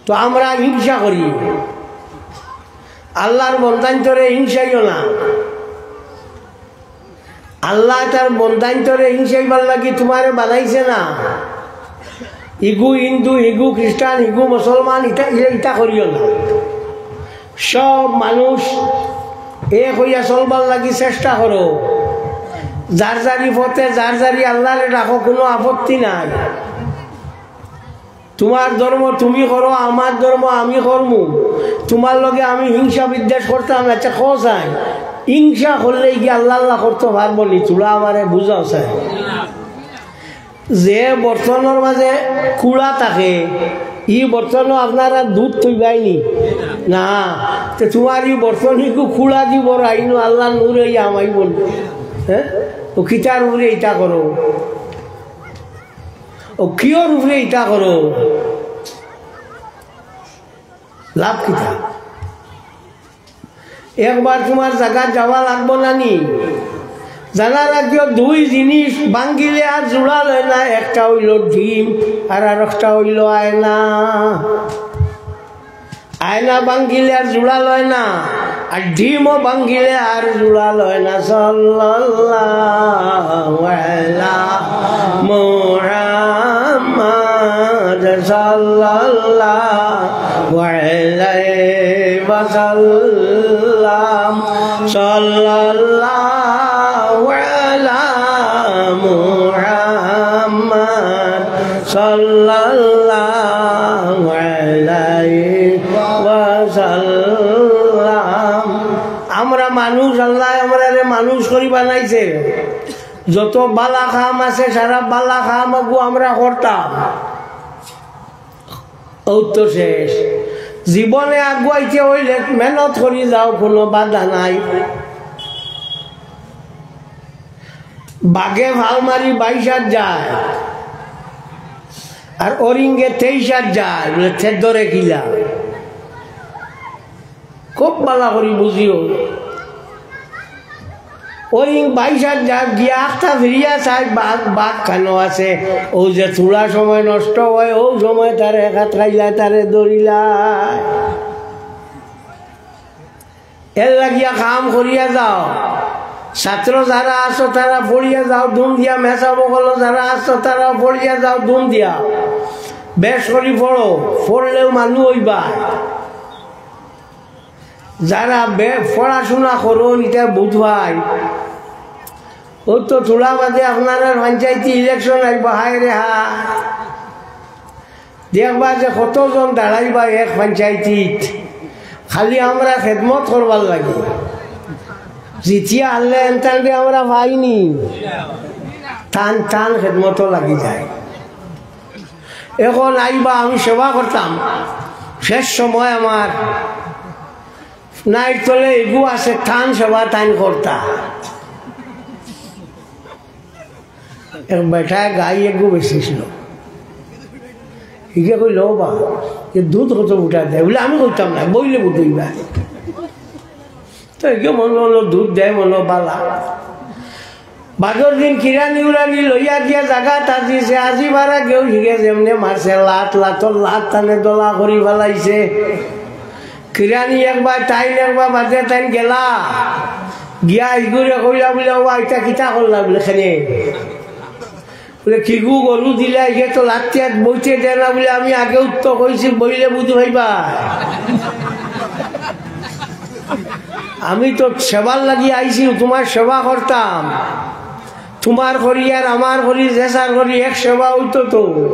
তো আমরা হিংসা করি। আল্লার বন্দাইন্তরে হিংসাইও না। আল্লায় তার বন্দাইন্তরে হিংসাইবার লাগি তুমারে বানাইছে না। ইগু হিন্দু, ইগু খ্রিস্টান, ইগু মুসলমান, ইতা, ইতা, ইতা করিও না। সব মানুষ এক অইয়া চলবার লাগি চেষ্টা করো। যার যারি পথে, যার যারি আল্লারে ডাকো, কুনু আপত্তি নাই। তুমার ধর্ম তুমি করো, আমার ধর্ম আমি করমু। তুমার লগে আমি হিংসা বিদ্বেষ করতাম না। আচ্ছা, কও চাই, হিংসা করলে কি আল্লা আল্লা করতো পারবো নি? তুলা আমারে বুঝাও চাই। যে বর্তনর মাজে কুড়া থাকে, ই বর্তনও আপনারা দুধ থইবায় নি? না। তে তুমার ই বর্তন ইগু কুড়াদি ভরাইনো আল্লার নূরে ইয়া হামাইবো নি। হ্যাঁ? ও কিতার উপরে ইতা করো? ও কিওর উপরে ইতা করো? লাভ কিতা? একবার তুমার জাগাত যাওয়া লাগবো না নি? জানা রাখিও, দুই জিনিস ভাঙ্গিলে আর জুড়া লয় না। একটা অইলো ডিম, আর আরোকটা অইলো আয়না। আয়না ভাঙ্গিলে আর জুড়া লয় না, আর ডিমও ভাঙ্গিলে আর জুড়া লয় না। সাল্লাল্লাহু আলা মুহাম্মদ সাল্লাল্লাহু আলাইহি ওয়াসাল্লাম। সাল্লাল্লাহু আলা মুহাম্মদ সাল্লাল্লাহু আলাইহি ওয়াসাল্লাম। আমরা মানুষ, আল্লায় আমরারে মানুষ করি বানাইছে। যত বালা কাম আছে, সারা বালা কাম আগু আমরা করতাম। অউ তো শেষ। জীবনে আগুয়াইতে অইলে মেহনত করি যাও, কুনু বাধা নাই। বাঘে ফাল মারি বাইশ হাত যায়, আর অরিঙ্গে তেইশ হাত যায়, বলে, "তে ধরে কিলা?" খুব বালা করি বুঝিও। অরিং বাইশ হাত যায়, গিয়া আখতা ফিরিয়া চাই, বাঘ, বাঘ কানো আছে। অউ যে থুড়া সময় নষ্ট অয়, অউ সময় তারে এক হাত খাইলা, তারে ধরিলা। এর লাগিয়া কাম করিয়া যাও। ছাত্র যারা আছো, তারা পড়িয়া যাও দুম দিয়া। মেসাব অকল যারা আছো, তারা পড়িয়া যাও দুম দিয়া। বেশ করি পড়ো, পড়লেউ মানুষ অইবা। যারা বে-, পড়াশুনা করইন, ইতা বুঝবায়। অউ তো থুড়া বাদে আপনারার পঞ্চায়েতি election আইবো, হায় রে হায়। দেখবা যে কতজন দাঁড়াইবা এক পঞ্চায়েতিত, খালি আমরার খেদমত করবার লাগি। জিতিয়া হারলে এনতানরে আমরা পাইনি, তান তান খেদমতো লাগি যায়। এখন আইবা, আমি সেবা করতাম, শেষ সময় আমার নাইর তলে এগু আছে, তান সেবা তাইন করতা। এক বেটায় গাই এগু বেচিছিল। হিগে কইল, "ও বা, এ দুধ কত ফুটা দেয়?" বলে, "আমি কইতাম না, বইলে বুঝইবা।" তো এগু মনো অইলো দুধ দেয়, মনো বালা। বাদর দিন কিরানি উরানি লইয়া গিয়া জাগাত আজিছে, আজিবার আগেউ হিগে যেমনে মারছে লাত, লাতর লাত তানে দলা করি ফালাইছে। কিরানি একবার, তাইন একবার বাদে তাইন গেলা। গিয়া ইগুরে কইলা বুলে, "ও বা, ইতা কিতা করলা?" বুলে, "কেনে?" বুলে, "কিগু গরু দিলা, ইগে তো লাত্তিয়াত বইতে দেয় না।" বুলে, "আমি আগেউ তো কইছি, বইলে বুঝি পাইবা। আমি তো সেবার লাগি আইছি, তুমার সেবা করতাম। তুমার করি আর আমার করি, যে যার করি, এক সেবা অইতো তো।"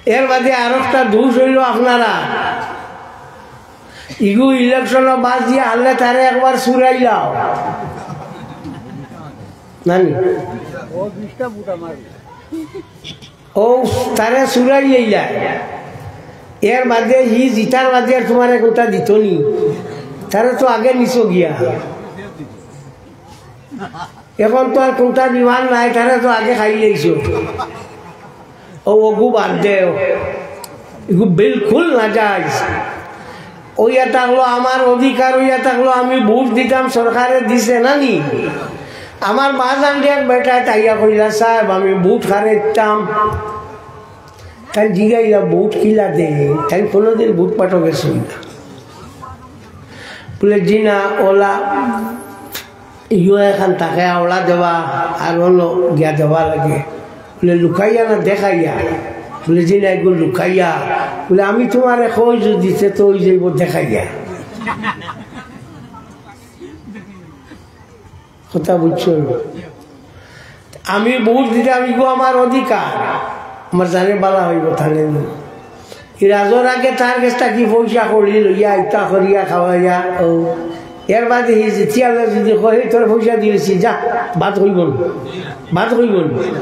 এর বাদে আরোকটা দোষ অইলো আপনারা। ইগু election-ও বাজ দিয়া হারলে তারে একবার চুরাইলাও। নানি? অউ তারে চুরাইলাইলা। এর বাদে হি জিতার বাদে আর তুমারে কুনটা দিতো নি? তারে তো আগে নিছো গিয়া। এখন তো আর কুনটা দিবার নাই, তারে তো আগে খাইলাইছো। ও, ওগু বাদ দেও, এগু বিলকুল নাজায়েজ। অইয়া থাকলো আমার অধিকার, অইয়া থাকলো আমি ভোট দিতাম, সরকারে দিছে না নি? আমার বাজান এক বেটায় তাইয়া কইলা, "সাব, আমি ভোট কারে দিতাম।" তাইন জিগাইলা, "ভোট কিলা দেয়?" তাইন কুনুদিন ভোট পাঠো গেছইন না। বুলে, "জি না, অলা ইয়ো এখান থাকে আওড়া দেওয়া, আর অনো গিয়া দেওয়া লাগে।" বুলে, "লুকাইয়া না দেখাইয়া?" বুলে, "জি না, এগু লুকাইয়া।" বুলে, "আমি তুমারে কই যুদি, তে তো অই যাইবো দেখাইয়া।" কথা বুঝছো? আমি ভোট দিতাম, ইগু আমার অধিকার, আমার জানে বালা অইবো, থানে নি। ই রাজর আগে তার গেছ থাকি পয়সা কড়ি লইয়া, ইতা করিয়া খাওয়াইয়া, ও। এর বাদে হি জিতিয়া যুদি কয়, "এই তোরে পয়সা দিলিছি, যা, বাদ কইবো না, বাদ কইবো না।"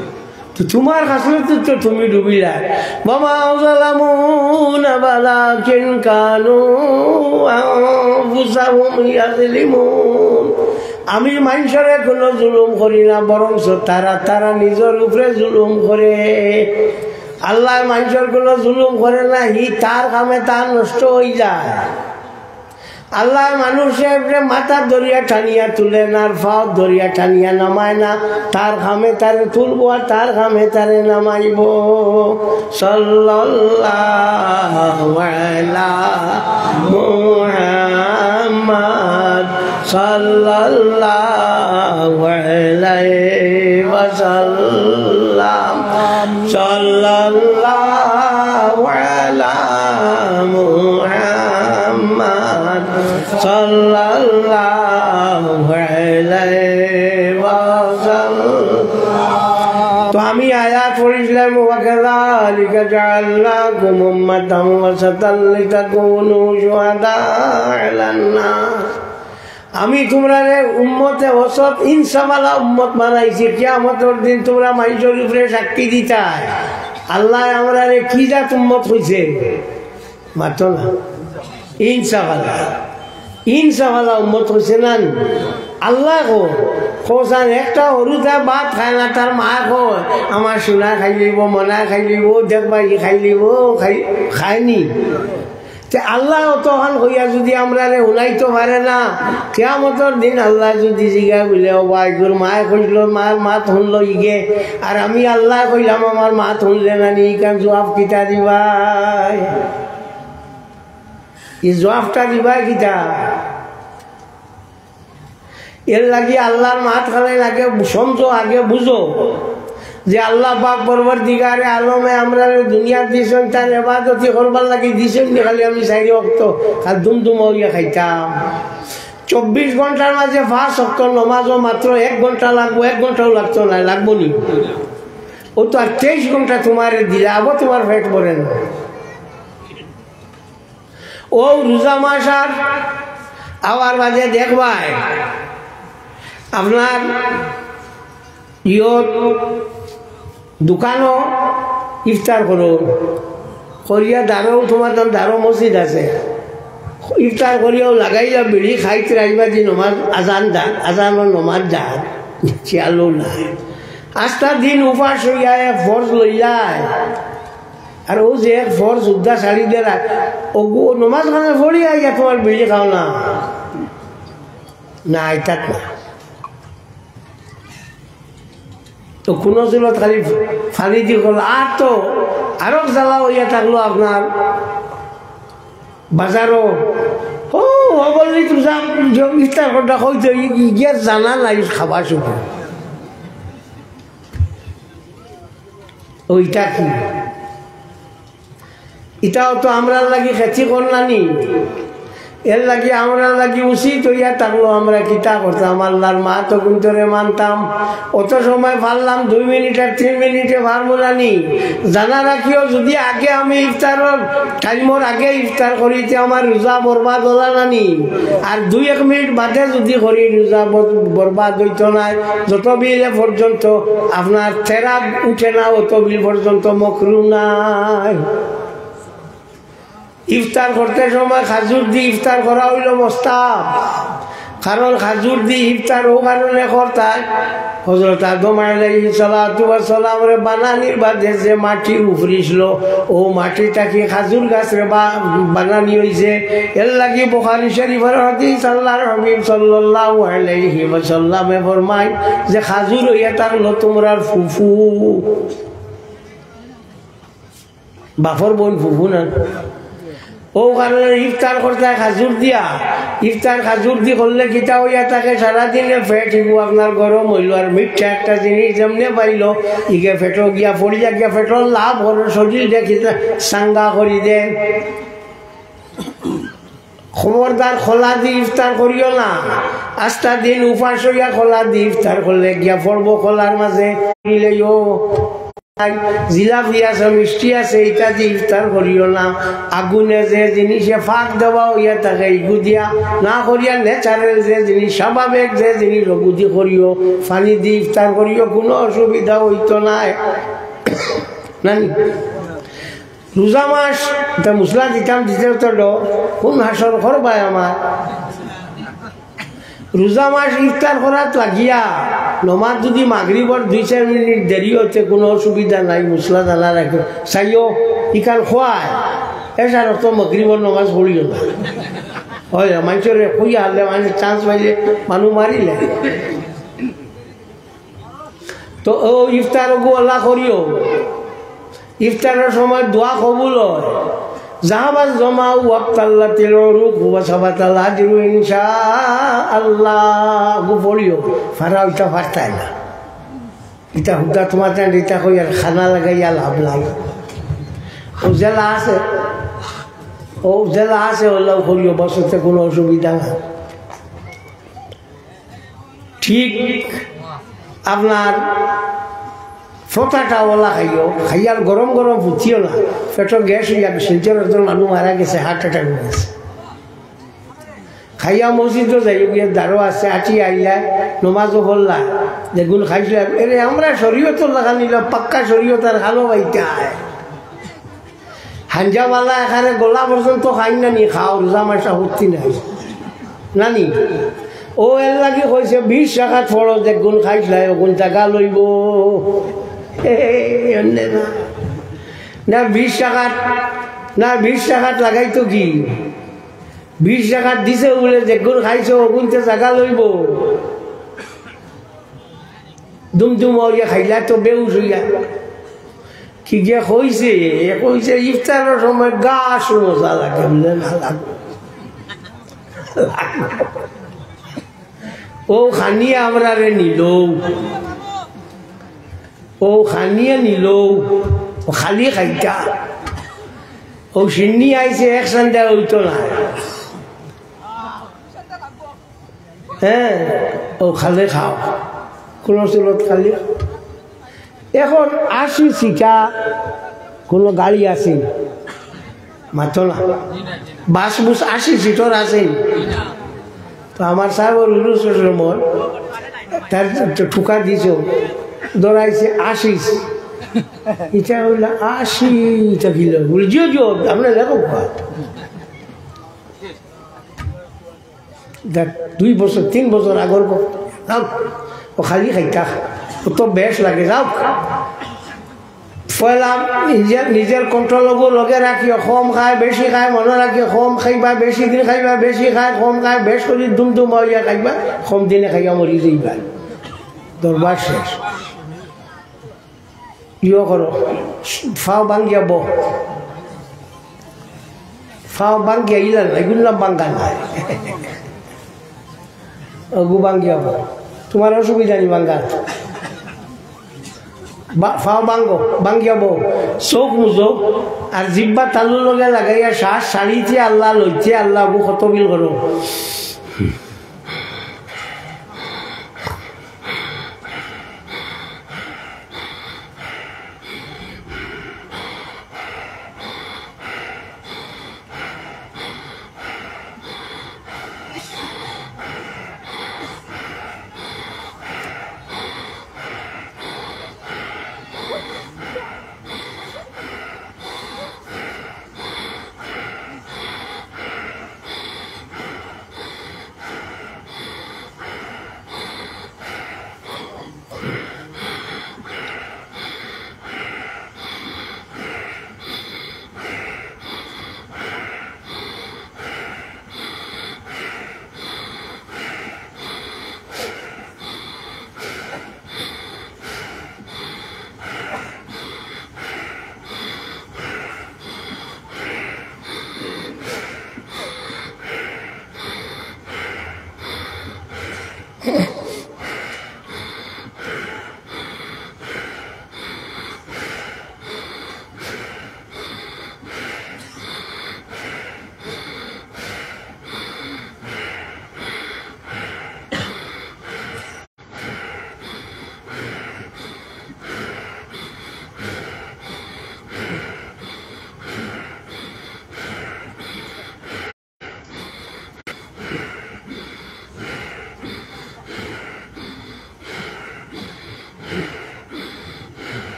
তো তুমার খাসলতো তো তুমি ডুবিলা। "ওয়া মা যালামুনা ওয়ালাকিন কানু আনফুসাহুম ইয়াজলিমুন।" আমি মানষরে কুনু জুলুম করি না, বরঞ্চ তারা, তারা নিজর উপরে জুলুম করে। আল্লায় মানষর কুনু জুলুম করে না, হি তার কামে তার নষ্ট অই যায়। আল্লায় মানষরে মাথাত ধরিয়া টানিয়া তুলে না, আর পাওত ধরিয়া টানিয়া নামায় না। তার কামে তারে তুলবো আর তার কামে তারে নামাইবো। সাল্লাল্লাহু আলা মুহাম্মাদ, সাল্লাল্লাহু আলাইহি ওয়াসাল্লাম, সাল্লাল্লাহু আলা মুহাম্মাদ, সাল্লাল্লাহু আলাইহি ওয়াসাল্লাম। তো আমি আয়াত পড়ছিলাম, "ওয়া কাযালিকা জাআলনাকুম উম্মাতান ওয়াসাতান লিতাকুনু শুহাদা আলান নাস।" আমি তুমরারে উম্মতে ওসত, ইনসাফআলা উম্মত বানাইছি, কিয়ামতর দিন তুমরা মানষর উপরে সাক্ষী দিতায়। আল্লায় আমরারে কি জাত উম্মত কইছে? মাতো না। ইনসাফআলা, ইনসাফআলা উম্মত কইছে না নি? আল্লায় কয়, কইছইন একটা হুরুতায় ভাত খায় না, তার মায় কয়, "আমার সোনায় খাইলিবো, মনায় খাইলিবো, দেখবায় ই খাইলিবো", খায় নি? তে আল্লায় অতখান কইয়া যুদি আমরারে হুনাইতো পারে না, কিয়ামতর দিন আল্লায় যুদি জিগায় বুলে, "ও ভাই, তোর মায় কইলো, মার মাত হুনলো ইগে, আর আমি আল্লায় কইলাম আমার মাত হুনলে না নি, ইখান জুয়াপ কিতা দিবায়?" ই জুয়াপটা দিবায় কিতা? এর লাগি আল্লার মাত খানাইন আগে সমঝো, আগে বুঝো যে আল্লাহ পাক পরওয়ারদিগারে আলমে আমরারে দুনিয়াত দিছইন, তার ইবাদতি করবার লাগি দিছইন নি, খালি আমি চাইর অক্ত আর দুমদুমা অইয়া খাইতাম। চব্বিশ ঘন্টার মাঝে পাঁচ অক্ত নমাজও মাত্র এক ঘন্টা লাগবো, এক ঘন্টাও লাগতো নায়, লাগবো নি? ও তো আর তেইশ ঘন্টা তুমারে দিলে আবো তুমার পেট ভরে না। ও রোজা মাস আর আওয়ার বাদে দেখবায় আপনার ইয়ত দোকানো ইফতার করো, করিয়া দারো, তুমার দারো মসজিদ আছে, ইফতার করিয়াও লাগাইয়া বিড়ি খাইত রাইবা যে নমাজ আজান দা, আজান ও নমাজ দা, খেয়ালও নাই। আস্তা দিন উপাস অইয়া এক ফরজ লইলায়, আর ও যে এক ফরজ উদ্দা ছাড়ি দিলা, ও গো-, নমাজ খানা পড়ি আইয়া তুমার বিড়ি খাও না, না, আইতাত না। তো কুনু জুলত খালি ফানি দি করল, আর তো আরো জ্বালা অইয়া থাকলো আপনার বাজারও। ও, হবল্লি তুমি যা, যে ইফতার করতা কইতে, ই-, ই-, গিয়া জানা নাই খাবা শুধু। ওইটা কি? ইটাও তো আমরার লাগি ক্ষতিকর না নি? এর লাগি আমরার লাগি উচিত অইয়া থাকলো আমরা কিতা করতাম, আল্লার মাত অগুন্তরে মানতাম। অত সময় পারলাম দুই মিনিট আর তিন মিনিটে পারমু না নি? জানা রাখিও, যুদি আগে আমি ইফতারর টাইমর আগে ইফতার করি, তে আমার রোজা বরবাদ অইলা না নি? আর দুই এক মিনিট বাদে যুদি করি, রোজা বর-, বরবাদ অইতো নায়। যত বিলে পর্যন্ত আপনার তেরা উঠে না, অত বিল পর্যন্ত মকরু নায়। ইফতার করতে সময় খাজুর দি ইফতার করা অইলো মুস্তাহাব। কারণ খাজুর দি ইফতার অউ কারণে করতায়, হযরত আদম আলাইহিস সালাতু ওয়াস সালামরে বানানির বাদে যে মাটি উফরিছিল, অউ মাটি থাকি খাজুর গাছরে বা-, বানানি অইছে। এরলাগি বুখারী শরীফর হাদিস, আল্লাহর হাবিব সাল্লাল্লাহু আলাইহি ওয়াসাল্লামে ফরমাইন যে, "খাজুর অইয়া থাকলো তুমরার ফুফু।" বাপর বইন ফুফু না। অউ কারণে ইফতার করতায় খাজুর দিয়া। ইফতার খাজুর দি করলে কিতা অইয়া থাকে, সারাদিনে পেট ইগু আপনার গরম অইলো, আর মিঠা একটা জিনিস যেমনে পাইলো, ইগে পেটো গিয়া পড়িয়া গিয়া পেটর লাভ করে, শরীর দেখি চাঙ্গা করি দেয়। খবরদার, কলা দি ইফতার করিও না। আস্তা দিন উপাস অইয়া কলা দি ইফতার করলে গিয়া পড়বো কলার মাঝে। নিলেও জিলাপি আছে, মিষ্টি আছে, ইতা দি ইফতার করিও না। আগুনে যে জিনিসে ফাঁক দেওয়া অইয়া থাকে, ইগু দিয়া না করিয়া natural যে জিনিস, স্বাভাবিক যে জিনিস, অগু দি করিও, পানি দি ইফতার করিও, কুনু অসুবিধা অইতো নায়। নানি? রোজা মাস, ইতা মুসলা দিতাম, দিতে তো ডর, কুন হাসর করবায় আমার। রোজা মাস ইফতার করাত লাগিয়া, নমাজ যুদি মাগরিবর দুই চাইর মিনিট দেরি অইতে কুনু অসুবিধা নাই, মুসলা দানা রাখে। চাইও, ইখান খোয়ায়, এশার অক্ত মাগরিবর নমাজ পড়িও না। অয়, মানষরে কইয়া হারলে, মানে chance পাইলে, মানু মারিলে। তো অউ ইফতার অগু অলা করিও। ইফতারর সময় দোয়া কবুল অয়। ذهب الظمأ وابتلت العروق وثبت الأجر إن شاء الله। অগু পড়িও। ফারা অইতা ফারতায় না। ইতা হুদা তুমার জান ইতা কইয়া খানা লাগাইয়া লাভ নাই। অউ যেলা আছে, অউ যেলা আছে, অলাউ করিও, বসতে কুনু অসুবিধা নাই। ঠিক আপনার ফতাটা অলা খাইও, খাইয়ার গরম গরম ফুটিও না, পেটো গ্যাস অইয়া শিলচর একজন মানু মারা গেছে, heart attack অইগেছে। খাইয়া মসজিদো যাইও গিয়া দারো আছে, আটি আইলা, নমাজও পড়লা, যেগুন খাইছিলা, এরে আমরা শরীয়তর লাখান নিলাম, পাক্কা শরীয়ত আর খালো বাইতে আয়। হাঞ্জাবালা এখানে গলা পর্যন্ত খাই না নি, খাও, রোজা মাসা হত্তি নাই। নানি? অউ এরলাগি কইছে, বিশ রাকাত ফরজ, যেগুন খাইছলায়, অগুন জাগা লইবো। এ, এমনে না। না, বিশ রাকাত, না, বিশ রাকাত লাগাইতো কি? বিশ রাকাত দিছে বুলে, যেগুন খাইছো, অগুনতে জাগা লইবো। দুমদুম অইয়া খাইলা তো বেহুশ অইয়া। কি গিয়া কইছে? এ কইছে, "ইফতারর সময় গাছ মজা লাগে, বুলে না লাগে।" অউ খানিয়ে আমরারে নিলো। অউ খানিয়ে নিলো। অউ খালি খাইতা। অউ শিন্নি আইছে, এক সান্দা অইতো না। হ্যাঁ, অউ খালে খাও, কুনু চুলত খালি। এখন আশি সিটা কুনু গাড়ি আছে? মাতো না। বাস বুস আশি সিটর আছে? তো আমার সাবর উরুস সময় তার তো ঠুকা দিছো, ধরাইছে আশিস। ইটা অইলো আশি, ইটা কিলো? বুলে, "জিও, জিও, আমরা দেখো।" দেখ, দুই বছর, তিন বছর আগর কথা। যাও, অউ খালি খাইতা। অউ তো বেশ লাগে, যাও। পয়লা নিজর, নিজর control অগু লগে রাখিও, কম খায়, বেশি খায়, মনো রাখিও, কম খাইবা, বেশি দিন খাইবা, বেশি খায়, কম খায়, বেশ করি দুমদুমা অইয়া খাইবা, কম দিনে খাইয়া মরি যাইবা। দরবার শেষ। ইয়ো করো, ফাও ভাঙ্গিয়া বও। ফাও ভাঙ্গিয়া ইলা না, ইগুলা ভাঙ্গা না। অগু ভাঙ্গিয়া বও। তুমার অসুবিধা নি ভাঙ্গা? বা-, ফাও ভাঙ্গো, ভাঙ্গিয়া বও। চউখ মুজো, আর জিব্বা তালুর লগে লাগাইয়া শ্বাস ছাড়িতে আল্লাহ, লইতে আল্লাহ, অগু কত বিল করো।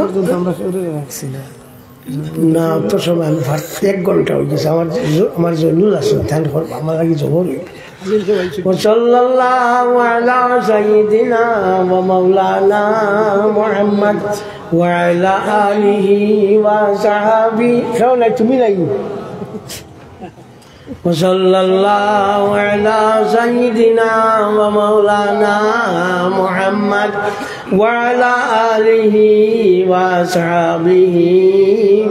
পর্যন্ত আমরা শুরু রাখছি না। না, অত সময় আমি পার-, এক ঘন্টা অই গেছে। আমার জ-, আমার জয়নুল আছে, ধ্যান করবো, আমার লাগি জবর অইবো। وصلى الله على سيدنا ومولانا محمد وعلى آله وصحبه। কেউ নাই, তুমি নাই। وصلى الله على سيدنا ومولانا محمد وعلى آله وأصحابه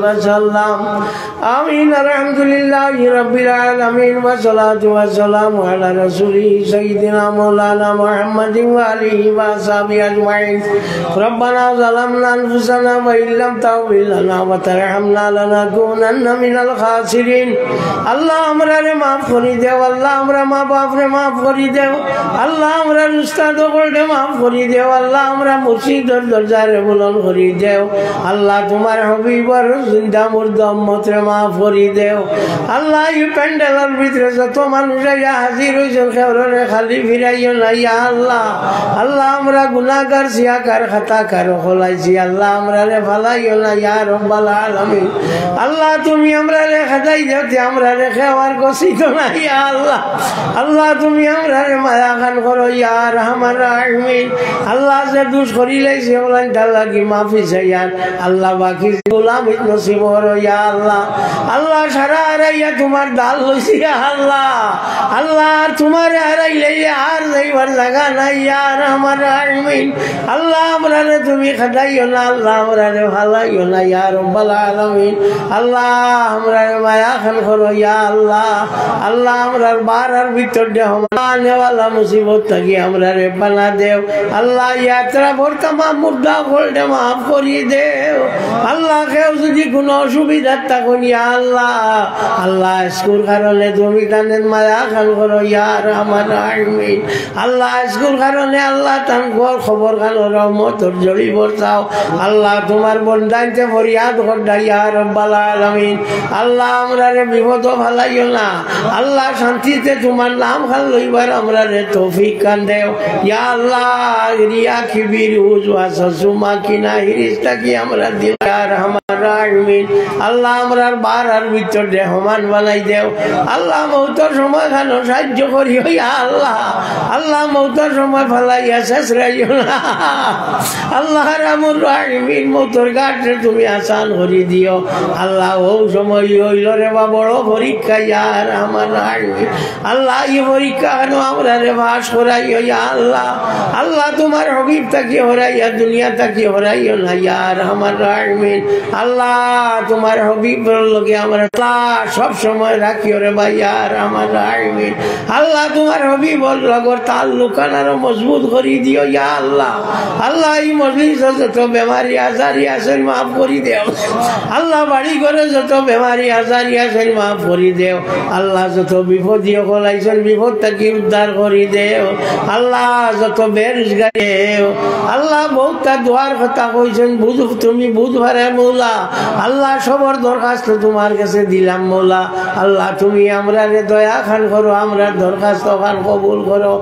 وسلم. آمين. الحمد لله رب العالمين، والصلاة والسلام على رسوله سيدنا مولانا محمد وآله وأصحابه أجمعين. ربنا ظلمنا أنفسنا وإن لم تغفر لنا وترحمنا لنكونن من الخاسرين. আল্লাহ, আমরারে মাফ করি দেও। আল্লাহ, আমরার মা বাপরে মাফ করি দেও। আল্লাহ, আমরার উস্তাদ অকলরে মাফ করি দেও। আল্লাহ, আমরার মুর্শিদর দরজারে বুলন্দ করি দেও। আল্লাহ, তুমার হাবিবর জিন্দা মুর্দা উম্মতরে মাফ করি দেও। আল্লাহ, ই প্যান্ডেলর ভিতরে যত মানুষ আইয়া হাজির অইছইন, কেউরে খালি ফিরাইও না, ইয়া আল্লাহ। আল্লাহ, আমরা গুনাহগার, সিয়াকার, খাতাকার অকল আইছি। আল্লাহ, আমরারে ফালাইও না, ইয়া রব্বাল আলামিন। আল্লাহ, তুমি আমরারে খেদাই দেও, তে আমরারে কেউ আর গছিত না, ইয়া আল্লাহ। আল্লাহ, তুমি আমরারে মায়া খান করো, ইয়া আরহামার রাহিমিন। আল্লাহ, যে দুষ করিলাইছি, অগুলান তার লাগি মাফি চাইয়ার। আল্লাহ, বাকি গোলামিত নসিব করো, ইয়া আল্লাহ। আল্লাহ, সারা হারাইয়া তুমার দান লইছি, ইয়া আল্লাহ। আল্লাহ, আর তুমারে হারাইলে আর যাইবার জাগা নাই, ইয়া আরহামার রাহিমিন। আল্লাহ, আমরারে তুমি খেদাইও না, আল্লাহ, আমরারে ফালাইও না, ইয়া রব্বাল আলামিন। আল্লাহ, আমরারে মায়া খান করো, ইয়া আল্লাহ। আল্লাহ, আমরার বারার ভিতর দেহ নেওয়ালা মুসিবত থাকি আমরারে পানা দেও। আল্লাহ, ইয়াত্রা বর্তমান মুর্দা অকলরে মাফ করি দেও। আল্লাহ, কেউ যদি কুনু অসুবিধাত থাকইন, ইয়া আল্লাহ, আল্লাহ, আইজকুর কারণে তুমি তানরে মায়া খান করো, ইয়া আরহামার রাহিমিন। আল্লাহ, আইজকুর কারণে আল্লাহ, তান ঘর কবর খানো রহমতর ঝড়ি বরসাও। আল্লাহ, তুমার বন্দাইন্তে ফরিয়াদ কররা, ইয়া রব্বাল আলামিন। আল্লাহ, আমরারে বিপদো ফালাইও না। আল্লাহ, শান্তিতে তুমার নাম খান লইবার আমরারে তৌফিক খান দেও। ইয়া আল্লাহ, রিয়া, কিবির, উজু, ওয়াসওয়াসা, মাকিনা, হিরিস থাকি আমরার দিল, ইয়া আরহামার রাহিমিন। আল্লাহ, আমরার বারার ভিতর দেহমান বানাই দেও। আল্লাহ, মৌতর সময় খানো সাহায্য করিও, ইয়া আল্লাহ। আল্লাহ, মৌতর সময় ফালাইয়া শেষ রাখিও না। আল্লাহ, আরহামার রাহিমিন, মৌতর ঘাটরে তুমি আসান করি দিও। আল্লাহ, অউ সময় অইলো রে বা বড় পরীক্ষা, ইয়া আরহামার রাহিমিন। আল্লাহ, ই পরীক্ষা খানো আমরারে পাশ করাইও, ইয়া আল্লাহ। আল্লাহ, তুমার হাবিব থাকি হরাইয়া, দুনিয়া থাকি হরাইও না, ইয়া আরহামার রাহিমিন। আল্লাহ, তুমার হাবিবর লগে আমরারে, আল্লাহ, সব সময় রাখিও রে বা, ইয়া আরহামার রাহিমিন। আল্লাহ, তুমার হাবিবর লগর তাল্লুক খান আরো মজবুত করি দিও, ইয়া আল্লাহ। আল্লাহ, ই মজলিসো যত বেমারি আজারি আছইন, মাফ করি দেও। আল্লাহ, বাড়ি ঘরো যত বেমারি আজারি আছইন, মাফ করি দেও। আল্লাহ, যত বিপদি অকল আইছইন, বিপদ থাকি উদ্ধার করি দেও। আল্লাহ, যত বেরোজগারি দেও। আল্লাহ, বউততা দোয়ার কথা কইছইন, বুঝ, তুমি বুঝ পারে মৌলা। আল্লাহ, সবর দরখাস্ত তুমার গেছে দিলাম মৌলা। আল্লাহ, তুমি আমরারে দয়া খান করো, আমরার দরখাস্ত খান কবুল করো।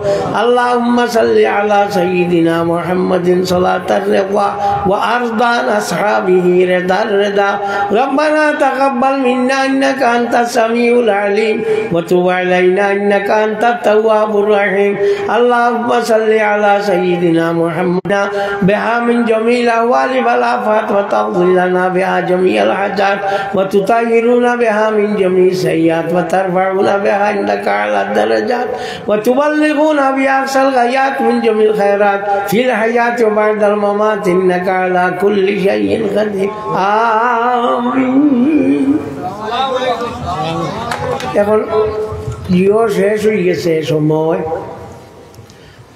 اللهم صل على سيدنا محمد صلاة الرضا وأرضى عن أصحابه رضا الرضا. ربنا تقبل منا إنك أنت السميع العليم وتب علينا إنك أنت التواب الرحيم. اللهم صل على سيدنا محمد بها من جميع الأهوال والآفات وتقضي لنا بها جميع الحاجات وتطهرنا بها من جميع السيئات وترفعنا بها عندك أعلى الدرجات وتبلغنا بها أقصى الغايات من جميع الخيرات في الحياة وبعد الممات إنك على كل شيء قدير. آمين. এখন প্রিয় শেষ অই গেছে সময়,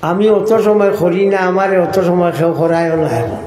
আমি অত সময় করি না, আমারে অত সময় কেউ করায়ও না। এখন